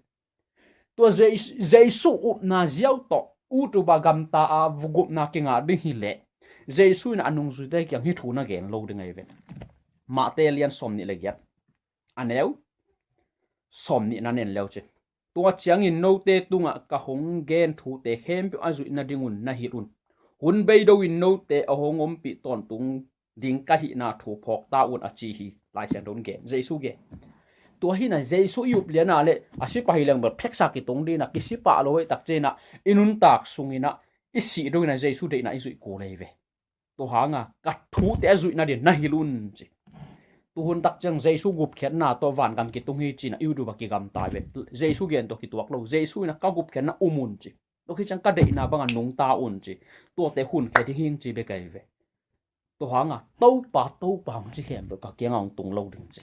Tua Jes-, Jesu upna ziau tawh, ut upa gamta a gupna kingah ding hi leh, Jesu in a nungzuite kiang hih thu na gen lo ding ahi ve. Mate lian sawm nih le giat, a neu sawm nih na nen leu cin. Tua ciangin note tungah ka hong gen thute khempeuh a zuih nadingun na hilh un. Hun beido in note a hong ompih tawntung ding ka hihna thu phawk ta un a ci hi. Lai Siangtho in gen, Jesu gen. Tua hi na Jesu i up liana le a sipa hi leng bel pheksa kitung dina, kisi pah lo hei tak ciana i nuntak sungina i sih dongina Jesu deihna i zuih kul ahi ve. Tua hanga ka thute a zuih nadin na hilh un ci. Tuhun tak ciang Jesu gupkhiatna tawh vangam kitung hi cina i ut upa kigamta ve. Jesu gen tawh kituak lo. Jesu ina ka gupkhiatna um un ci. Tua hi ciang ka deihna banga nungta un ci. Tuate hun khe ding hing ci bek ahi ve. Tua hanga Topa, Topa hong ci khempeuh ka kianga hong tung lo ding ci.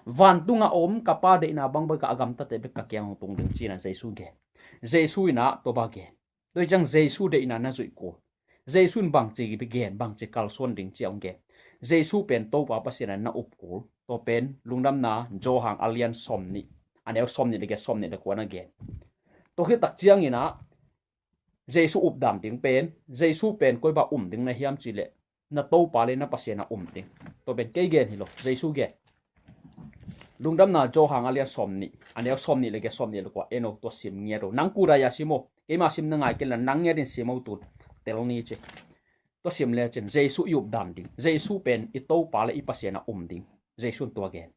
Vantunga om ka Pa deihna bang bek a gamtate bek ka kianga hong tung ding cina Jesu gen. Jesu ina tua ba gen. Tua hi ciang Jesu deihna na zuih kul. Jesu in bangci gen, bangci kalsuan ding ci a hong gen. Jesu pen Topa Pasian a na up kul. Tua pen Lungdamna Johan a lian sawm nih, a neu sawm nih le giat, sawm nih le kua na gen. Tua hi tak ciangina Jesu updan ding pen, Jesu pen koi ba um ding na hiam ci leh, na Topa le na Pasian a um ding. Tua pen kei gen hi lo, Jesu gen. Lungdamna Johan a lian sawm nih, a neu sawm nih le giat, sawm nih le kua, eno, tua sim ngiat o. Nang kudai a sim o, keima sim na ngai kei la, nang ngiatin sim o tun, tel ni ci. Tua sim le cin, Jesu i updan ding. Jesu pen i Topa le i Pasian a um ding. Jesu in tua gen.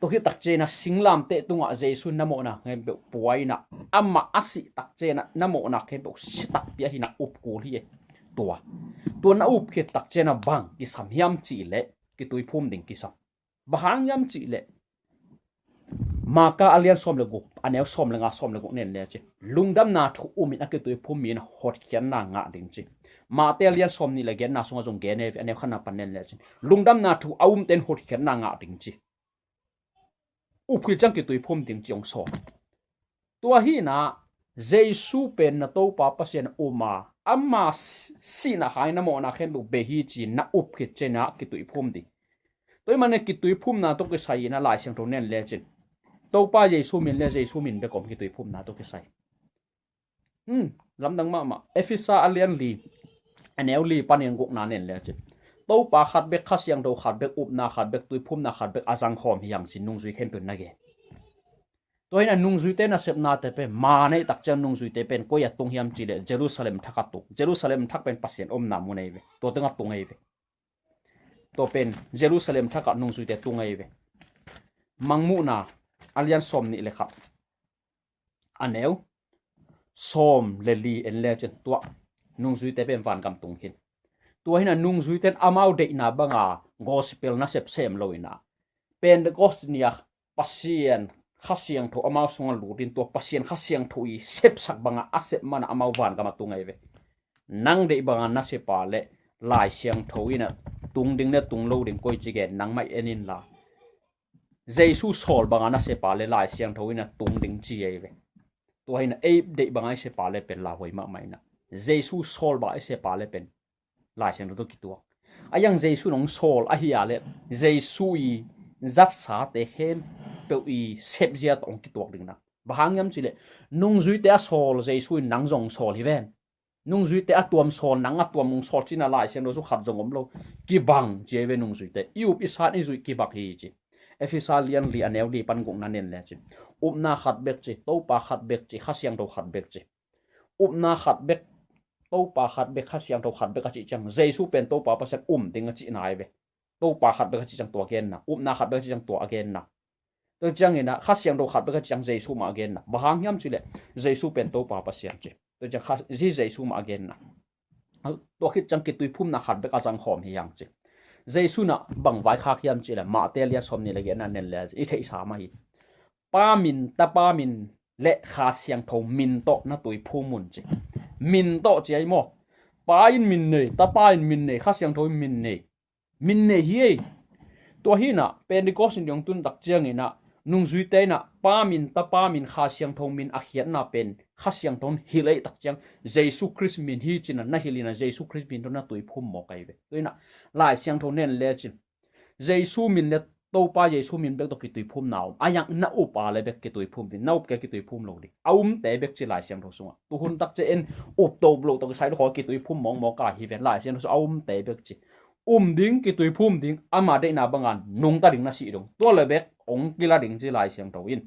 Tua hi tak ciana singlamteh tungah Jesu in na mawhna khempeuh pua ina, amah a sih tak ciana na mawhna khempeuh si takpi a hina up kul hi e. Tua. Tua na up khit tak ciana bang kisam hiam cih leh kituiphum ding kisam. Bang hang hiam cih leh Maka a lian sawm le guk, a neu sawm le nga, sawm le guk nen le cin. Lungdamna thu um in a kituiphum mi in hotkhiatna ngah ding ci. Mate a lian sawm nih le giatna sunga zong gen e ve, a neu khatna pan nen le cin. Lungdamna thu a umte in hotkhiatna ngah ding ci. Up khit ciang kituiphum ding ci hong sawl. Tua hina Jesu pen na Topa Pasian a um a, ama si-, sihna hangin na mawhna khempeuh bei hi ci na up khit ciana kituiphum ding. Tua hi mana kituiphumna tawh kisai ina Lai Siangtho nen le cin. Topa Jesu min le Jesu min bek om kituiphumna tawh kisai. Hmm, lamdang mahmah. Efesa a lian li, a neu li panin gukna nen le cin. Topa khat bek, Kha Siangtho khat bek, upna khat bek, tuiphumna khat bek a zangkhawm hi hang cin nungzui khempeuh na gen. Tua hina nungzuite nasepnate pen, ma nei tak ciang nungzuite pen koi a tung hiam cih leh Jerusalem thak a tung. Jerusalem thak pen Pasian omna mun ahi ve. Tua teng a tung ahi ve. Tua pen Jerusalem thak a nungzuite tung ahi ve. Mangmuhna a lian sawm nih le khat, a neu sawm le li en le cin, tua nungzuite pen vangam tung khin. Tua hina nungzuite in amau deihna banga gospel nasep sem lo ina, Pentecost ni a Pasian Kha Siangtho amau sunga lut in tua Pasian Kha Siangtho i sepsak banga a sep mana amau vangam a tung ahi ve. Nang deih banga na sep a le Lai Siangtho ina tung ding le tung lo ding koi ci gen nangmah en in la. Jesu sawl banga na sep a le Lai Siangtho ina tung ding ci ahi ve. Tua hina ei deih banga i sep a le pen lauhuai mahmah ina. Jesu sawl banga i sep a le pen Lai Siangtho tawh kituak. A iang Jesu in hong sawl ahi a le Jesu i zatsate khempeuh i sepzia tawh hong kituak ding na. Bang hang hiam cih leh nungzuite a sawl Jesu in nang zong sawl hi ven. Nungzuite a tuam sawl, nang a tuam hong sawl cina Lai Siangtho sung khat zong om lo. Kibang ci ahi ve nungzuite. I up i san i zuih kibang hi ci. Efesa lian li a neu li pan gukna nen le cin. Upna khat bek ci, Topa khat bek ci, Kha Siangtho khat bek ci. Upna khat bek, Topa khat bek, Kha Siangtho khat bek a cih ciang Jesu pen Topa Pasian um ding a cihna ahi ve. Topa khat bek a cih ciang tua a genna, upna khat bek a cih ciang tua a genna. Tua ciangina Kha Siangtho khat bek a cih ciang Jesu mah a genna. Bang hang hiam cih leh Jesu pen Topa Pasian ci. Tua ciang Kha, Jesu mah a genna. Tua khit ciang kituiphumna khat bek a zangkhawm hi hang ci. Jesu na bang vaikhak hiam cih leh Mate lian sawm nih le giatna nen le i theihsa mah hi. Pa min, Tapa min le Kha Siangtho min tawh na tuiphum un ci. Min tawh ci ahi maw? Pa in min nei, Tapa in min nei, Kha Siangtho in min nei. Min nei hi ei. Tua hina Pentecost in dong tun tak ciangina nungzuite in ah Pa min, Tapa min, Kha Siangtho min a khiatna pen Kha Siangtho in hilh ahih tak ciang Jesu Khrist min hi ci-in ah na hilh in ah Jesu Khrist min tawh na tuiphum mawk ahi ve. Tua in ah Lai Siangtho na en lecin Jesu min le Topa Jesu min bek tawh kituiphumna om. A yang na up a le bek kituiphum ding, na up kei a kituiphum lo ding. A umte bek ci Lai Siangtho sungah. Tu hun tak ciang en up tawh up loh tawh kisai lo kituiphum mawkmawk a hi ve. Lai Siangtho sungah a umte bek ci. Um ding, kituiphum ding, ama deihna banga nungta ding na sih dong. Tua le bek hong kila ding ci Lai Siangtho in.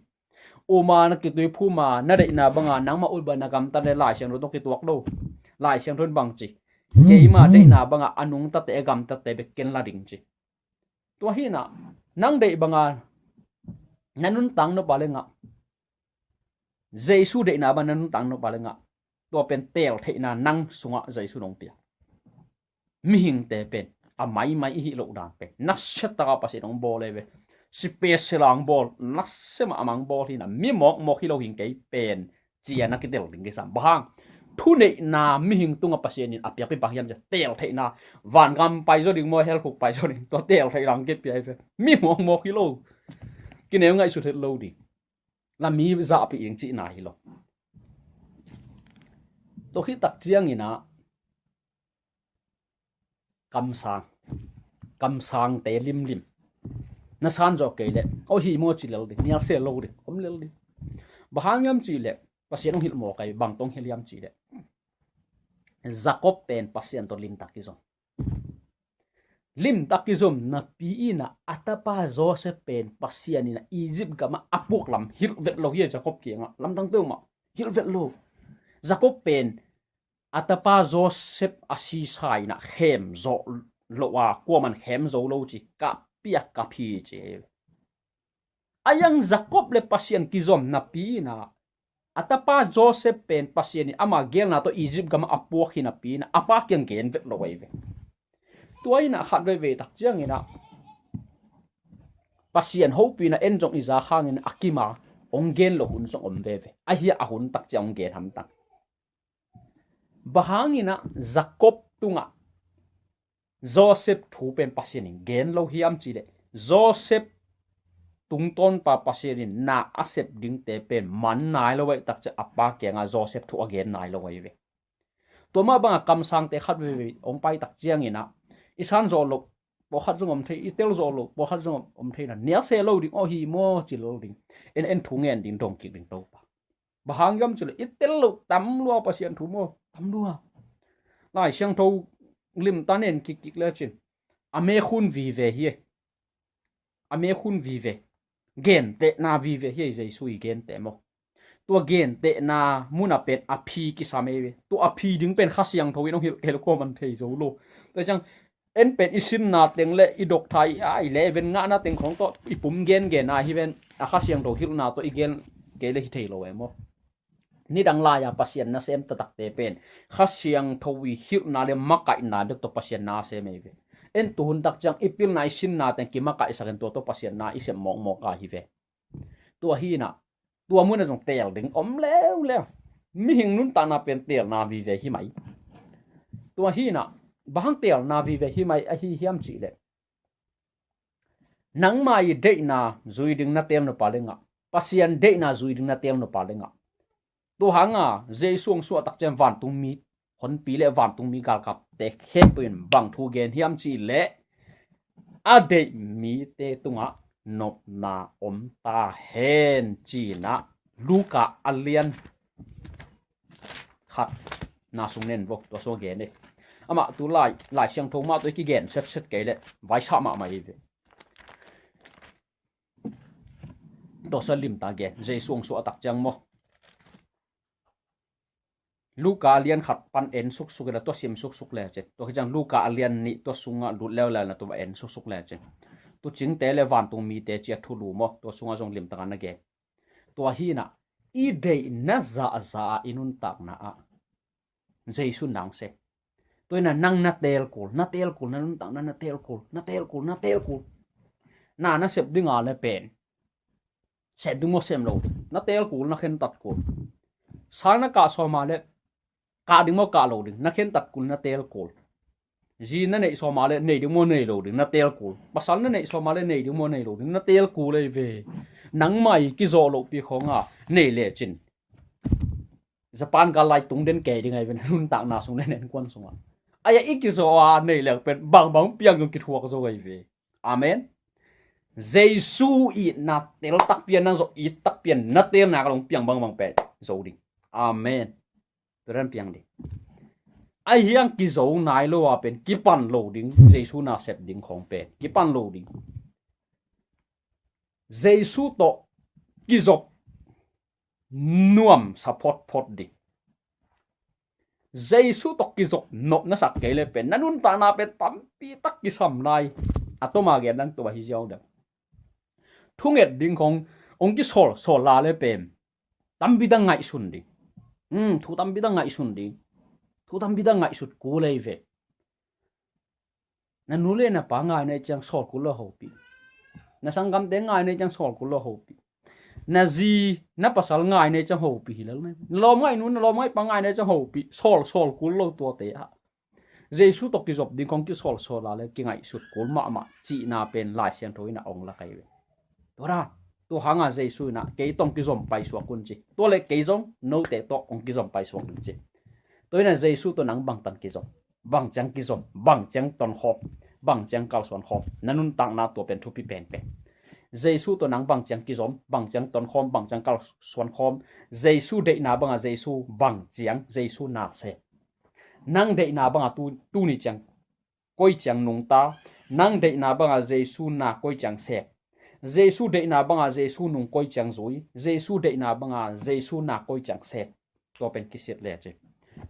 Um a na kituiphum a, na deihna banga nangmah ut banga na gamtat le Lai Siangtho tawh kituak lo. Lai Siangtho in bang ci? Keima deihna banga a nungtate, a gamtate bek ken la ding ci. Tua hi in ah nang deih banga na nuntak nop a le ngah, Jesu deihna banga na nuntak nop a le ngah. Tua pen teel theihna nang sungah Jesu in hong pia. Mihingte pen a maimai i hih loh dan pen nasia taka Pasian hong bawl ahi ve. Special a hong bawl, nasia mahmah hong bawl hi in ah mi mawkmawk hi lo hi keng pen ci-a na kitel ding kisam. Bang hang? Thuneihna mihing tungah Pasian in a piakpih bang hiam cih leh teel theihna, vangam pai zaw ding maw, hell khuk pai zaw ding, tua teel theihna hong kipia hi ve. Mi mawkmawk hi lo. Kineu ngaihsut het lo ding. La mi zahpih ing cihna hi lo. Tua khit tak ciangin ah kamsang, kamsangte limlim. Na san zawh kei leh, aw hi maw ci lel ding, nial se lo ding, om lel ding. Bang hang hiam cih leh, Pasian hong hilh mawk ahi, bang tawh hong hilh hiam cih leh, Jacob pen Pasian tawh limtak kizom. Limtak kizom napi in ah a tapa Joseph pen Pasian in ah Egypt gamah a puak lam hilh vet lo hi a, Jacob kiangah lamdang peuhmah hilh vet lo. Jacob pen a tapa Joseph a sisa in ah khem zawh loh a, kuaman khem zo lo ci, ka piak ka phi ci. A yang Jacob le Pasian kizom napi in ah a tapa Joseph pen Pasian in ama geelna tawh Egypt gamah a puak hi napi in ah a pa kiang gen vet lo ahi ve. Tua in ah khat veivei tak ciangin ah Pasian hopihna en zong i zak hangin a kim a hong gen loh hun zong om veve. Ahi a hun tak ciang hong gen hamtang. Bang hangin ah Jacob tungah Joseph thu pen Pasian in gen lo hiam cih leh, Joseph tungtawnpa Pasian in na a sep dingte pen man nai lo ahih tak ciang a pa kiangah Joseph thu a gen nai lo ahi ve. Tua mah bangah kamsangte khat veivei hong pai tak ciangin ah i san zawh loh pawlkhat zong om thei, i tel zawh loh pawlkhat zong om thei in ah nial se lo ding, aw hi maw ci lel ding. En en thu ngen ding, dong kik ding Topa. Bang hang hiam cih leh i tel loh tam lua Pasian thu maw, tam lua. Lai Siangtho limtak na en kikkik lecin a mekhun vive hi. A mekhun vive, gentehna vive hi. Jesu i gente maw, tua gentehna munah pen a phi kisam ei ve. Tua a phi ding pen Kha Siangtho in hong hilh kei leh kuaman thei zo lo. Tua ciang en pen i sinna teng le i dok thei, i ai le ven ngahna teng khong tawh i pum gengen a hi ven, a Kha Siangtho hilhna tawh i gen kei le hi thei lo e maw. Nidang lai-a Pasian nasem taktakte pen Kha Siangtho i hilhna le makaihna dek tawh Pasian na a sem ei ve. En tuhun tak ciang i pilna i sinna teng kimakaihsak in tua tawh Pasian na i sem mawkmawk a hi ve. Tua hi in ah tua munah zong teel ding om leuleu. Mihing nuntakna pen teelna vive hi mai. Tua hi in ah bang hang teelna vive hi mai ahi hiam cih leh, nangma i deihna zui ding na teel nop a le ngah, Pasian deihna zui ding na teel nop a le ngah. Tua hanga Jesu hong suah tak ciang vantungmi honpi le vantungmi galkapte khempeuh in bang thu gen hiam cih leh, a deih mite tungah nopna om ta hen ci-in ah Luka a lian khat na sung nen vo, tua sung a gen e. Amah tu lai, Lai Siangtho mah tawh i kigen setset kei leh vaisah mahmah i ve. Tua sung limtak gen, Jesu hong suah tak ciang maw. Luka a lian khat pan en suksuk ila tua sim suksuk lecin. Tua hi ciang Luka a lian nih tua sungah lut leuleu na tua en suksuk lecin. Tuucingte le vantungmite ci-a thulu maw, tua sungah zong limtak a na gen. Tua hi in ah i deihna zahzah a i nuntakna ah Jesu nang se. Tua hi in ah nang na teel kul, na teel kul, na nuntakna na teel kul, na teel kul, na teel kul. Na na sep ding a le pen, sep ding maw sem lo, na teel kul, na khentat kul. Sang na kah sawm a le kah ding maw kah lo ding, na khentat kul, na teel kul. Zi na neih sawma le nei ding maw nei lo ding na teel kul. Pasal na neih sawma le nei ding maw nei lo ding na teel kul ei ve. Nangmah i kizawh lohpi khawnga nei lecin Japan gal lai tung den kei ding ai ve, na nuntakna sung le na innkuan sungah. Ai-a i kizawh a nei lek pen bangbang piang zong kithuak zo ai ve. Amen. Jesu itna tel takpi a na zawh it takpi a na teelna ka long piang bangbang pen zo ding. Amen. Turan piang ding. Ai hiang kizo nai lo a pen kipan lo ding. Jesu na sep ding khawng pen kipan lo ding. Jesu tawh kizop nuam sa photphot ding. Jesu tawh kizop nop na sak kei le pen na nuntakna pen tampi tak kisam lai. A toma gen dang toma hi ziau dang. Thunget ding khong ong kisawl sawl la le pen tampi tak ngaihsun ding. Um, thu tampi tak ngaihsun ding. Thu tampi tak ngaihsut kul ei ve. Na nu le na pa ngai nei ciang sawl kul lo hopih. Na sanggamte ngai nei ciang sawl kul lo hopih. Na zi na pasal ngai nei ciang hopih hi lo nei. Na lawm ngai nu na lawm ngai pa ngai nei ciang hopih. Sawl sawl kul lo tuate ah. Jesu tawh kizop ding khong kisawl sawl la le kingaihsut kul mahmah cihna pen Lai Siangtho in a ong la kai ve. Tua dan tua hanga Jesu in a kei tawh ong kizom paisuak un ci. Tua le kei zong note tawh ong kizom paisuak un ci. Tua in a Jesu tawh nang bangtan kizom, bangciang kizom, bangciang tonkhawm, bangciang kalsuan khawm, na nuntakna tua pen thupi penpen. Jesu tawh nang bangciang kizom, bangciang tonkhawm, bangciang kalsuan khawm, Jesu deihna banga Jesu bangciang Jesu na sep. Nang deihna banga tu, tuni ciang koi ciang nungta, nang deihna banga Jesu na koi ciang sep. Jesu deihna banga Jesu nung koi ciang zui, Jesu deihna banga Jesu na koi ciang sep. Tua pen kisit le ci.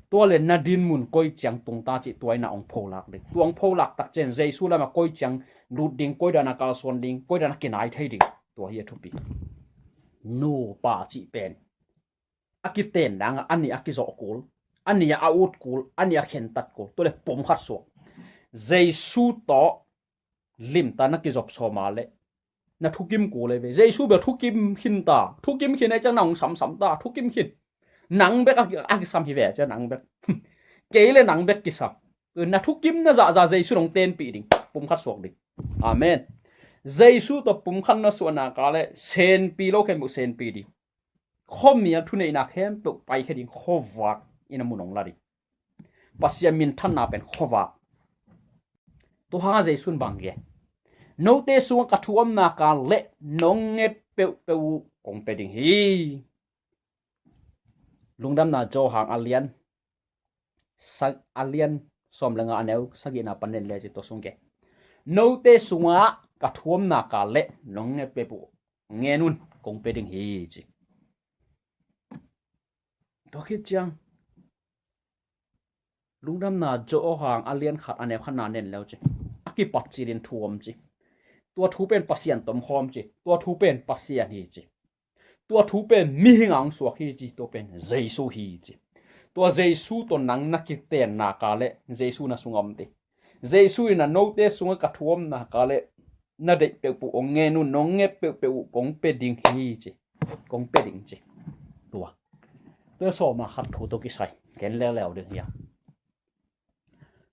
Tua le na dinmun koi ciang tungta cih tua in a ong pholak ding. Tua ong pholak tak ciang Jesu lama koi ciang lut ding, koi dana kalsuan ding, koi dana kinai thei ding. Tua hi a thupi. Nu pa cih pen a kiten dang a ni a kizawh kul, a ni a ut kul, a ni a khentat kul. Tua le pum khat suak. Jesu tawh limta na kizop sawma le na thukim kul ei ve. Jesu bel thukim khin ta. Thukim khin ei ciang na ong samsam ta. Thukim khin. Nang bek a ki, a kisam hi ve ciang nang bek. Kei le nang bek kisam. Na thukim na zahzah Jesu nong tenpih ding. Pum khat suak ding. Amen. Jesu tawh pum khat na suahna ka le senpi lo khen buh senpi ding. Khuami a thuneihna khempeuh paikhia ding khuavak in a mun ong la ding. Pasian minthanna pen khuavak. Tua hanga Jesu in bang gen? Note sungah ka thu omna ka le nong nget peuhpeuh uh kong pia ding hi. Lungdamna Johan a lian sa, a lian sawm le nga a neu sagihna panin le ci tua sung gen. Note sungah ka thu omna ka le nong nget peuhpeuh uh ngen un kong pia ding hi ci. Tua khit ciang Lungdamna Johan a lian khat a neu khatna nen leu ci. A kipat cilin thu om ci. Tua thu pen Pasian tomkhawm ci. Tua thu pen Pasian hi ci. Tua thu pen mihing a ong suak hi ci. Tua pen Jesu hi ci. Tua Jesu tawh nang na kitenna ka le Jesu na sungah om ding. Jesu in a note sungah ka thu omna ka le na deih peuhpeuh ong ngen un, nong nget peuhpeuh uh kong pia ding hi ci. Kong pia ding ci. Tua. Tua sawma khat thu tawh kisai gen leuleu ding hi a.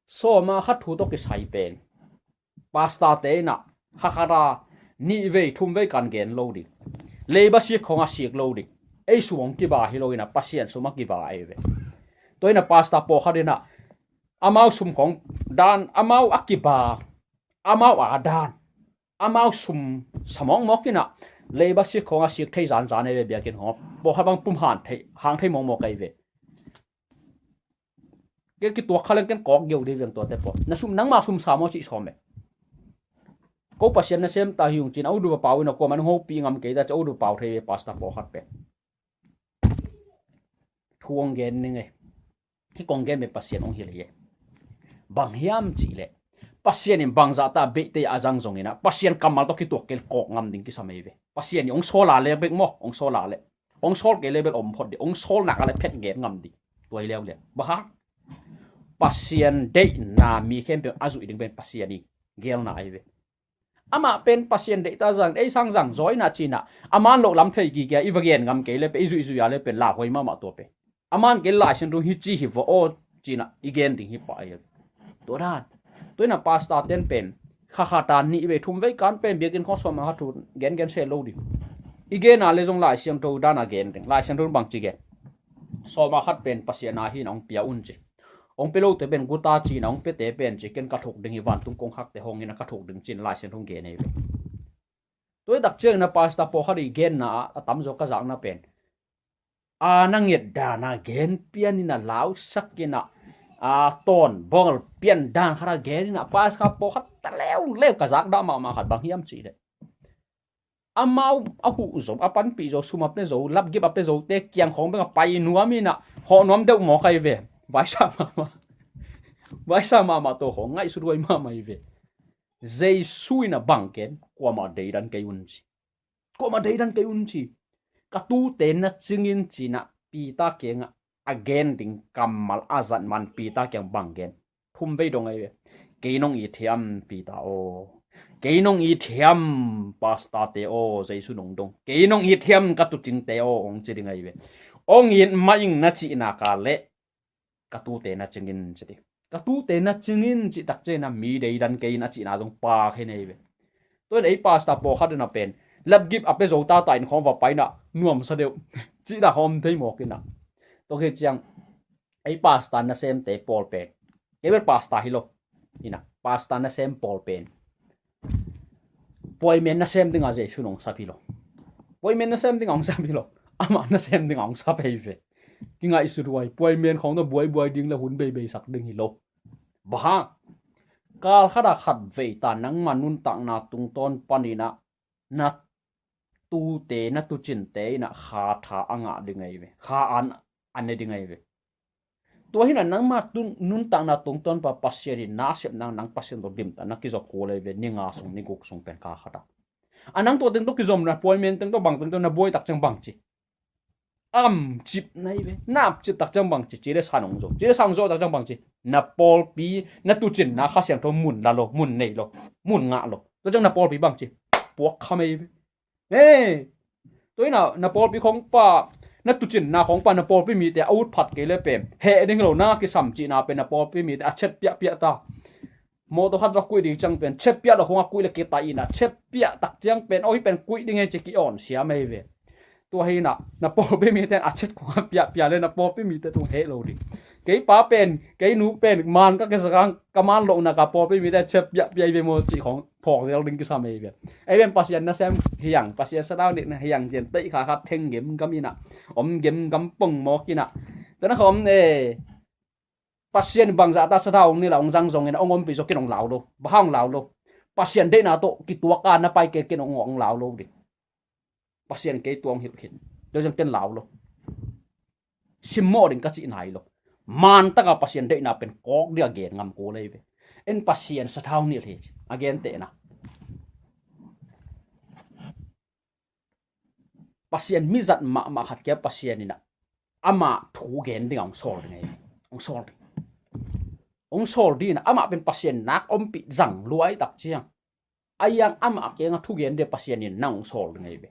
Sawma khat thu tawh kisai pen pastorte in a khakhata nih vei thum vei kan gen lo ding. Leiba sik khawng a sik lo ding. Ei sum hong kiba hi lo in a Pasian sum a kiba ei ve. Tua in a pastor pawlkhat in a amau sum khawng dan amau a kiba amau a dan amau sum sa mawkmawk in a leiba sik khawng a sik thei zanzan ei ve biakinn khawng pawlkhat bang pum hang thei hang thei mawkmawk ei ve. Ke kituak kha leng ken kawk geu dei veng tuate pawl. Na sum nangma sum sa maw cih sawm e. Ko Pasian na sem ta hi ung cin a udupa pau in a kuaman hopih ngam kei ta ci a udupa pau thei ve pastor pawlkhat pen. Thu ong gen ning e. Hi kong gen ve Pasian ong hilh hi e. Bang hiam cih leh Pasian in bangzah ta beihte a zang zong in a Pasian kammal tawh kituak kei le kawk ngam ding kisam ei ve. Pasian in ong sawl a le bek maw ong sawl a le ong sawl kei le bel om phot ding, ong sawl nak a le phet gen ngam ding. Tua hi leuleu. Bang hang? Pasian deihna mi khempeuh a zuih ding pen Pasian i gelna ahi ve. Amah pen Pasian deihta zang, ei sang zang zaw ina cina. A man loh lam thei gige a i va gen ngam kei le pen, i zuihzuih a le pen lauhuai mahmah tua pen. A man kei Lai Siangtho hi ci hi va aw cina i gen ding hi pah ahi. Tua dan. Tua hi na pastor ten pen kha khat a nih vei thum vei kan pen biakinn khawng sawm a khat thu gen gen se lo ding. I gen a le zong Lai Siangtho dan a gen ding. Lai Siangtho bangci gen? Sawm a khat pen Pasian a hi na hong pia un ci. Hong pia lote pen guta ci na hong piate pen ci ken ka thuk ding hi vantung kong hakte hong hi na ka thuk ding ci na Lai Siangtho gen hi ve. Tua hi tak ciang na pastor pawlkhat i genna ah a tamzaw ka zakna pen a na nget dan a gen pian in a lausak in a, a tawn bawl pian dan khat a gen in a pastor pawlkhat ta leuleu ka zak dah mahmah khat bang hiam cih leh amau a huh zo, a panpih zo, sum a pia zo, lapgip a pia zote kiang khawng beng a pai nuam in a hawh nuam deuh mawk ahi ve. Vaisa mahmah, vaisa mahmah tawh khawng ngaihsut huai mahmah hi ve. Jesu in a bang ken kuamah deidan kei un ci. Kuamah deidan kei un ci. Ka tute na cingin ci na Peter kiangah a gen ding kammal a zat man Peter kiang bang gen? Thum vei dong ahi ve. Kei nong it hiam Peter aw. Kei nong it hiam pastorte aw, Jesu nong dong. Kei nong it hiam ka tucingte aw, hong ci ding ahi ve. Hong it mah ing na cihna ka leh ka tute na cingin ci ding. Ka tute na cingin cih tak ciang a mi deidan kei in a cihna zong pa khen ahi ve. Tua in ei pastor pawlkhat in a pen lapgip a pia zo tata in khawng va pai na nuamsa deuh cihna khawng om thei mawk in a. Tua khit ciang ei pastor nasemte pawl pen kei bel pastor hi lo in a pastor nasem pawl pen puaimen nasem dingah Jesu in hong sap hi lo. Puaimen nasem dingah hong sap hi lo. Amah nasem dingah hong sap hi ve. Kingaihsut huai. Puaimen khawng tawh buaibuai ding le hun beibei sak ding hi lo. Bang hang? Kal khat a khat vei ta nangma nuntakna tungtawn panin a na tute na tucinte in a kha tha a ngah ding ahi ve. Kha an a ne ding ahi ve. Tua hi na nangma nuntakna tungtawn pa Pasian in na sep nang, nang Pasian tawh dim ta na kizop kul ahi ve. Ni nga sung ni guk sung pen kha khat a a nang tua teng tawh kizom na puaimen teng tawh bang teng tawh na buai tak ciang bang ci? Am cip na hi ve. Na ap cip tak ciang bang ci? Ci le san hong zo. Ci le san hong zo tak ciang bang ci? Na pawlpi na tucinna Kha Siangtho mun la lo, mun nei lo, mun ngah lo. Tua ciang na pawlpi bang ci? Puak kham ahi ve. He. Tua hi na na pawlpi khawng pa na tucinna khawng pa na pawlpi mite a ut phat kei le pen heh ding hi lo na kisam cihna pen na pawlpi mite a chet piahpiah ta. Mawtaw khat va kuih ding ciang pen chet piah lo khawng a kuih le kitaih in a chet piah tak ciang pen aw hi pen kuih ding he ci ki-awn siam ahi ve. Tua hi na na pawlpi mite a chet khawng a piahpiah le na pawlpi mite tung heh lo ding. Kei pa pen kei nu pen man ka kisa kang ka man lohna ka pawlpi mite chet piahpiah ahi ve maw cih khawng phawk zel ding kisam ahi ve. Ei pen Pasian nasem hiang, Pasian sathau nilh na hiang cian teih kha khat theng gemgam in a om gemgam pong mawk in a. Tua na khawm e Pasian bangzah ta sathau hong nilh a hong zang zongin a hong ompih zaw ken hong lau lo. Bang hang hong lau lo? Pasian deihna tawh kituak a na pai kei ken hong lau lo ding. Pasian kei tuang hilh khin. Tua ciang ken lau lo. Simmawh ding ka cih nai lo. Mantaka Pasian deihna pen kawk ding a gen ngam kul ahi ve. En Pasian sathau nilh hi a gentehna. Pasian mizat mahmah khat kia Pasian in a amah thu gen ding a hong sawl ding ahi ve. Hong sawl ding. Hong sawl ding in a amah pen Pasian nak ompih zang luai tak ciang a iang amah kiangah thugen dia Pasian in nang hong sawl ding ahi ve.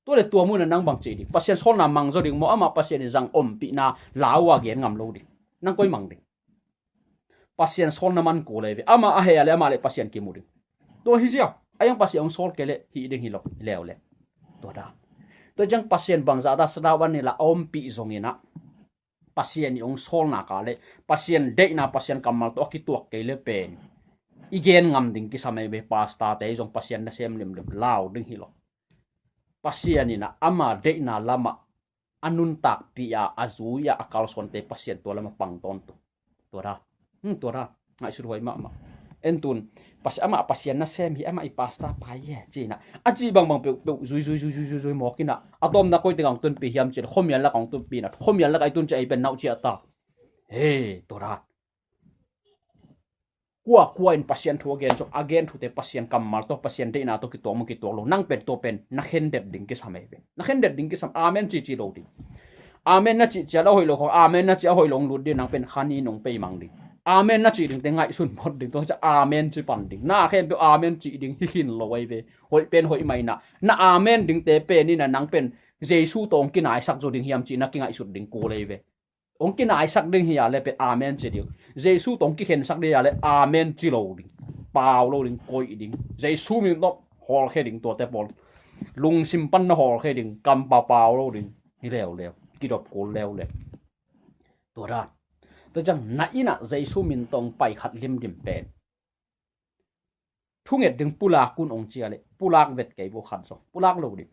Tua le tua mun a nang bang ci ding? Pasian sawlna mang zaw ding maw, amah Pasian in zang ompihna lau a gen ngam lo ding? Nang koi mang ding? Pasian sawlna man kul ahi ve. Amah a heh a le amah le Pasian kimu ding. Tua hi ziau a iang Pasian hong sawl kei le hih ding hi lo leuleu. Tua dan. Tua ciang Pasian bangzah ta sathau a nilh a ompih zongin a Pasian i hong sawlna ka le Pasian deihna Pasian kammal tawh a kituak kei le pen i gen ngam ding kisam ahi ve. Pastorte i zong Pasian nasem limlim lau ding hi lo. Pasian in a ama deihna lamah a nuntakpih a a zui a a kalsuante Pasian tua lamah pang tawntung. Tua dan. Hmm, tua dan. Ngaihsut huai mahmah. En tun Pasian, amah Pasian nasem hi, amah i pastor pai hi ci-in a a cih bangbang peuhpeuh zui zui zui zui zui zui mawk in a a tawpna koi tengah hong tunpih hiam ci le khuamial lakah hong tunpih in a khuamial lakah i tun ciah ei pen nauh ciah ta. He, tua dan. Kuakua in Pasian thu a gen zong a gen thute Pasian kammal tawh Pasian deihna tawh kituak maw kituak lo, nang pen tua pen na khendep ding kisam ei pen. Na khendep ding kisam. Amen cici lo ding. Amen na cih ciat a hoih lo khawng amen na cih a hoih lo hong lut ding, nang pen kha ni nong pei mang ding. Amen na cih dingte ngaihsun phot ding, tua ciah amen ci pan ding. Na khempeuh amen cih ding hi khin lo ahi ve. Hoih pen hoih mah in a na amen dingte pen in a nang pen Jesu tawh hong kinaisak zo ding hiam cih na kingaihsut ding kul ahi ve. Hong kinaisak ding hi a le pen amen ci ding. Jesu tawh hong kikhensak ding hi a le amen ci lo ding. Pau lo ding, koih ding. Jesu min tawh hawlkhia ding tuate pawl. Lungsim pan na hawlkhia ding, kampau pau lo ding. Hi leuleu, kidop kul leuleu. Tua dan. Tua ciang na innah Jesu min tawh hong pai khat limlim pen thunget ding pulak un hong ci a le pulak vet kei vo khat zong. Pulak lo ding.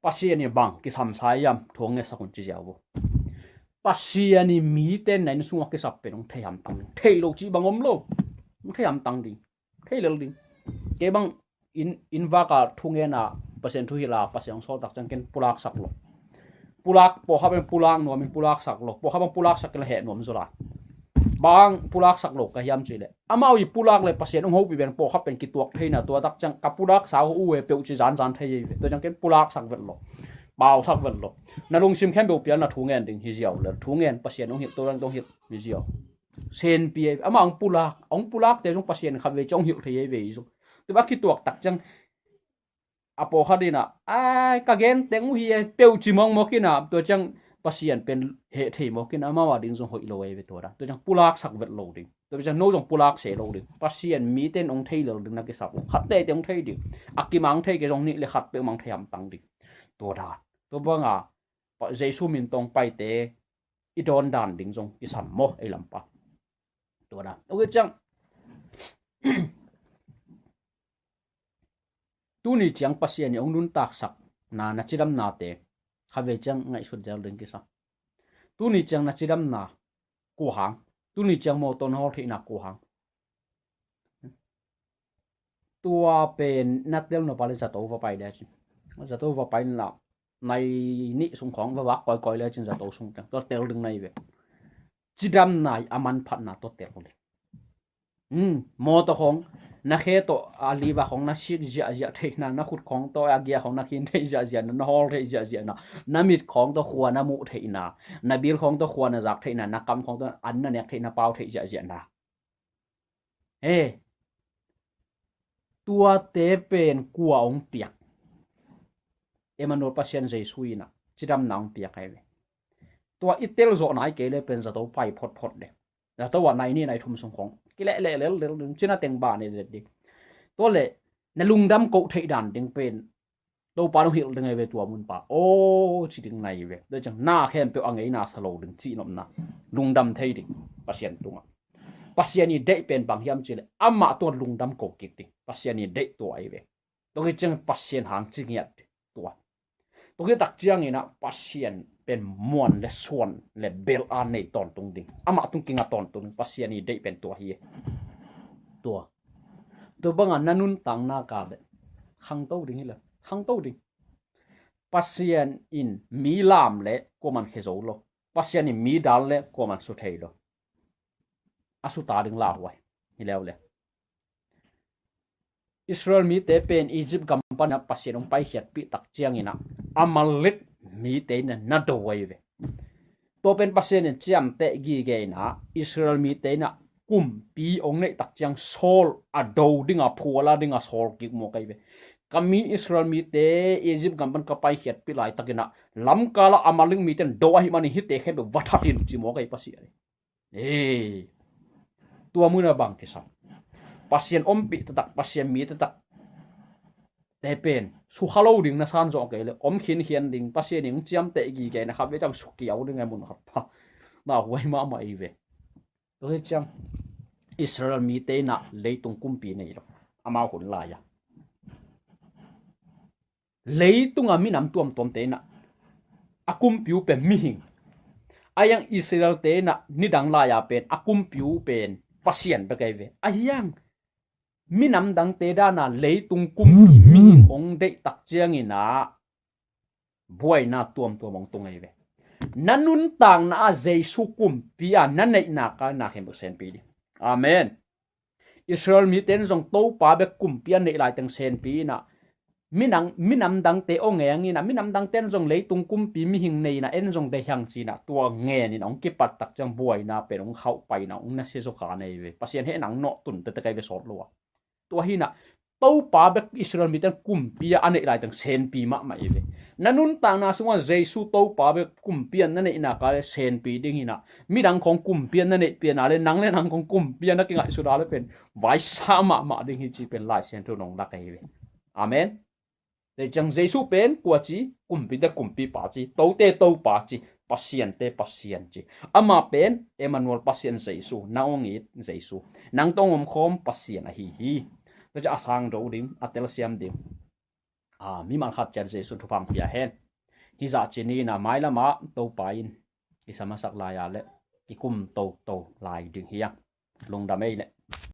Pasian in bang kisamsa hiam thu hong ngetsak un ci ziau vo. Pasian in mite na inn sungah kisap pen hong thei hamtang ding. Thei lo cih bang om lo. Hong thei hamtang ding. Thei lel ding. Kei bang inn, inn vaka thungen a Pasian thu hilh a Pasian hong sawl tak ciang ken pulaksak lo. Pulak, pawlkhat bang pulak nuam in pulaksak lo. Pawlkhat bang pulaksak in la heh nuam zaw lai. Bang pulaksak lo ka hiam cih leh amau i pulak le Pasian hong hopih pen pawlkhat pen kituak theina tua tak ciang ka pulaksa uh e peuh ci zanzan thei hi ve. Tua ciang ken pulaksak vet lo. Pausak vet lo. Na lungsim khempeuh pial na thu ngen ding hi ziau le thu ngen Pasian hong hilh tua dang hong hilh hi ziau. Senpi ei, amah hong pulak, hong pulakte zong Pasian khat vei ci hong hilh thei ei vei zong. Tua a kituak tak ciang a pawlkhat in ah, ai, ka gen teng uh hi e, peuh ci mawkmawk in ah, tua ciang Pasian pen heh thei mawk in ah, amau a ding zong hoih lo ei ve tua dan. Tua ciang pulaksak vet lo ding. Tua ciang no zong pulak se lo ding. Pasian mite in hong thei lel ding na kisap uh. Khat teitei hong thei ding. A kimang thei kei zong nih le khat peuhmah hong thei hamtang ding. Tua dan. Tua banga Jesu min tawh hong paite i dawn dan ding zong kisam maw ei lampa. Tua dan. Ok ciang. Tuni ciang Pasian in hong nuntaksak na, na cidamnate khat vei ciang ngaihsut zel ding kisam. Tuni ciang na cidamna kua hang. Tuni ciang mawtaw na hawl theihna kua hang. Tua pen na tel nop a le zato va pai le cin. Zato va pai la nai nih sung khawng va vak kawikawi le cin zato sung teng. Tua tel ding na hi ve. Cidamna i a manphatna tua tel le. Mawtaw khawng na khe tawh a liva khawng na sik ziahziah theihna, na khut khawng tawh a gia khawng na khin theih ziahziahna, na hawl theih ziahziahna, na mit khawng tawh khua na muh theihna, na bil khawng tawh khua na zak theihna, na kam khawng tawh an na nek theihna pau theih ziahziahna. E, tuate pen kua hong piak? Emmanuel Pasian Jesu in ah cidamna hong piak ahi ve. Tua i tel zawh nai kei le pen zato pai photphot le. Zato a nai nih nai thum sung khawng kilehleh lel lel ding, cina teng ba ne let ding. Tua le na lungdam koh theih dan ding pen Topa nong hilh ding ahi ve tua munpa. Aw ci ding na hi ve. Tua ciang na khempeuh a ngeina sa lo ding cihnopna. Lungdam thei ding Pasian tungah. Pasian i deih pen bang hiam cih leh amah tungah lungdam ko kik ding. Pasian i deih tua ahi ve. Tua hi ciang Pasian hang ci ngiat ding tua. Tua hi tak ciangin ah Pasian pen muan le suan le bel a nei tawntung ding. Amah tung kinga tawntung ding. Pasian i deih pen tua hi. Tua. Tua banga na nuntakna ka le khangto ding hi le khangto ding. Pasian in mi lam le kuaman khia zo lo. Pasian in mi dal le kuaman su thei lo. A suta ding lauhuai hi leuleu. Israel mite pen Egypt gam panah Pasian hong paikhiatpih tak ciangin ah Amalek mite in ah na do ahi ve. Tua pen Pasian in ciamteh gige in ah Israel mite in ah kumpi hong neih tak ciang Saul a do ding a phual a ding a sawl kik mawk ahi ve. Ka mi Israel mite Egypt gam pan ka paikhiatpih laitakin ah lamkal ah Amalek mite in do ahih manin hihte khempeuh va that in ci mawk ahi Pasian. Ei, tua munah bang kisam? Pasian ompih taktak, Pasian mi taktak te pen sukha lo ding na san zawh kei le om khinkhian ding, Pasian in hong ciamteh gige na khat vei ciang sukiau ding a mun khat pa. Na huai mahmah i ve. Tua hi ciang Israel mite in ah leitung kumpi nei lo amau hun lai-a. Leitunga minam tuamtuamte in ah a kumpi uh pen mihing. A hiang Israel-te in ah nidang lai-a pen a kumpi uh pen Pasian bek ahi ve. A hiang minam dangte dana leitung kumpi mihing hong deih tak ciangin ah buaina tuamtuam hong tung ahi ve. Na nuntakna ah Jesu kumpi a na neihna ka na khempeuh senpi ding. Amen. Israel mite in zong Topa bek kumpi a neih laiteng senpi in ah minang, minam dangte aw ngeng in ah minam dangte in zong leitung kumpi mihing nei in ah en zong deih hiang ci in ah tua ngen in ah hong kipat tak ciang buaina pen hong khauh pai in ah hong nasia zaw ka nei ve. Pasian hehna hong nawh tun tektek ahi ve sawt lo a. Tua hi in ah Topa bek Israel mite in kumpi a neih lai teng senpi mahmah i ve. Na nuntakna sungah Jesu Topa bek kumpi a na neihna ka le senpi ding hi na, midang khong kumpi a na neih pian a le nang le nang khong kumpi a na kingaihsut a le pen vaisa mahmah ding hi ci pen Lai Siangtho nong lak ahi ve. Amen. Te ciang Jesu pen kua ci, kumpite kumpipa ci, tote Topa ci, pasiante Pasian ci. Ama pen Emmanuel, Pasian Jesu, nang hong it Jesu, nang tawh hong omkhawm Pasian ahi hi. Tua ci a sang do ding, a telsiam ding. A, mimal khat ciat Jesu thupha pia hen. Hizah ci ni na mailamah Topa in i samasak lai a le kikum toto lai ding hi a. Lungdam ei le.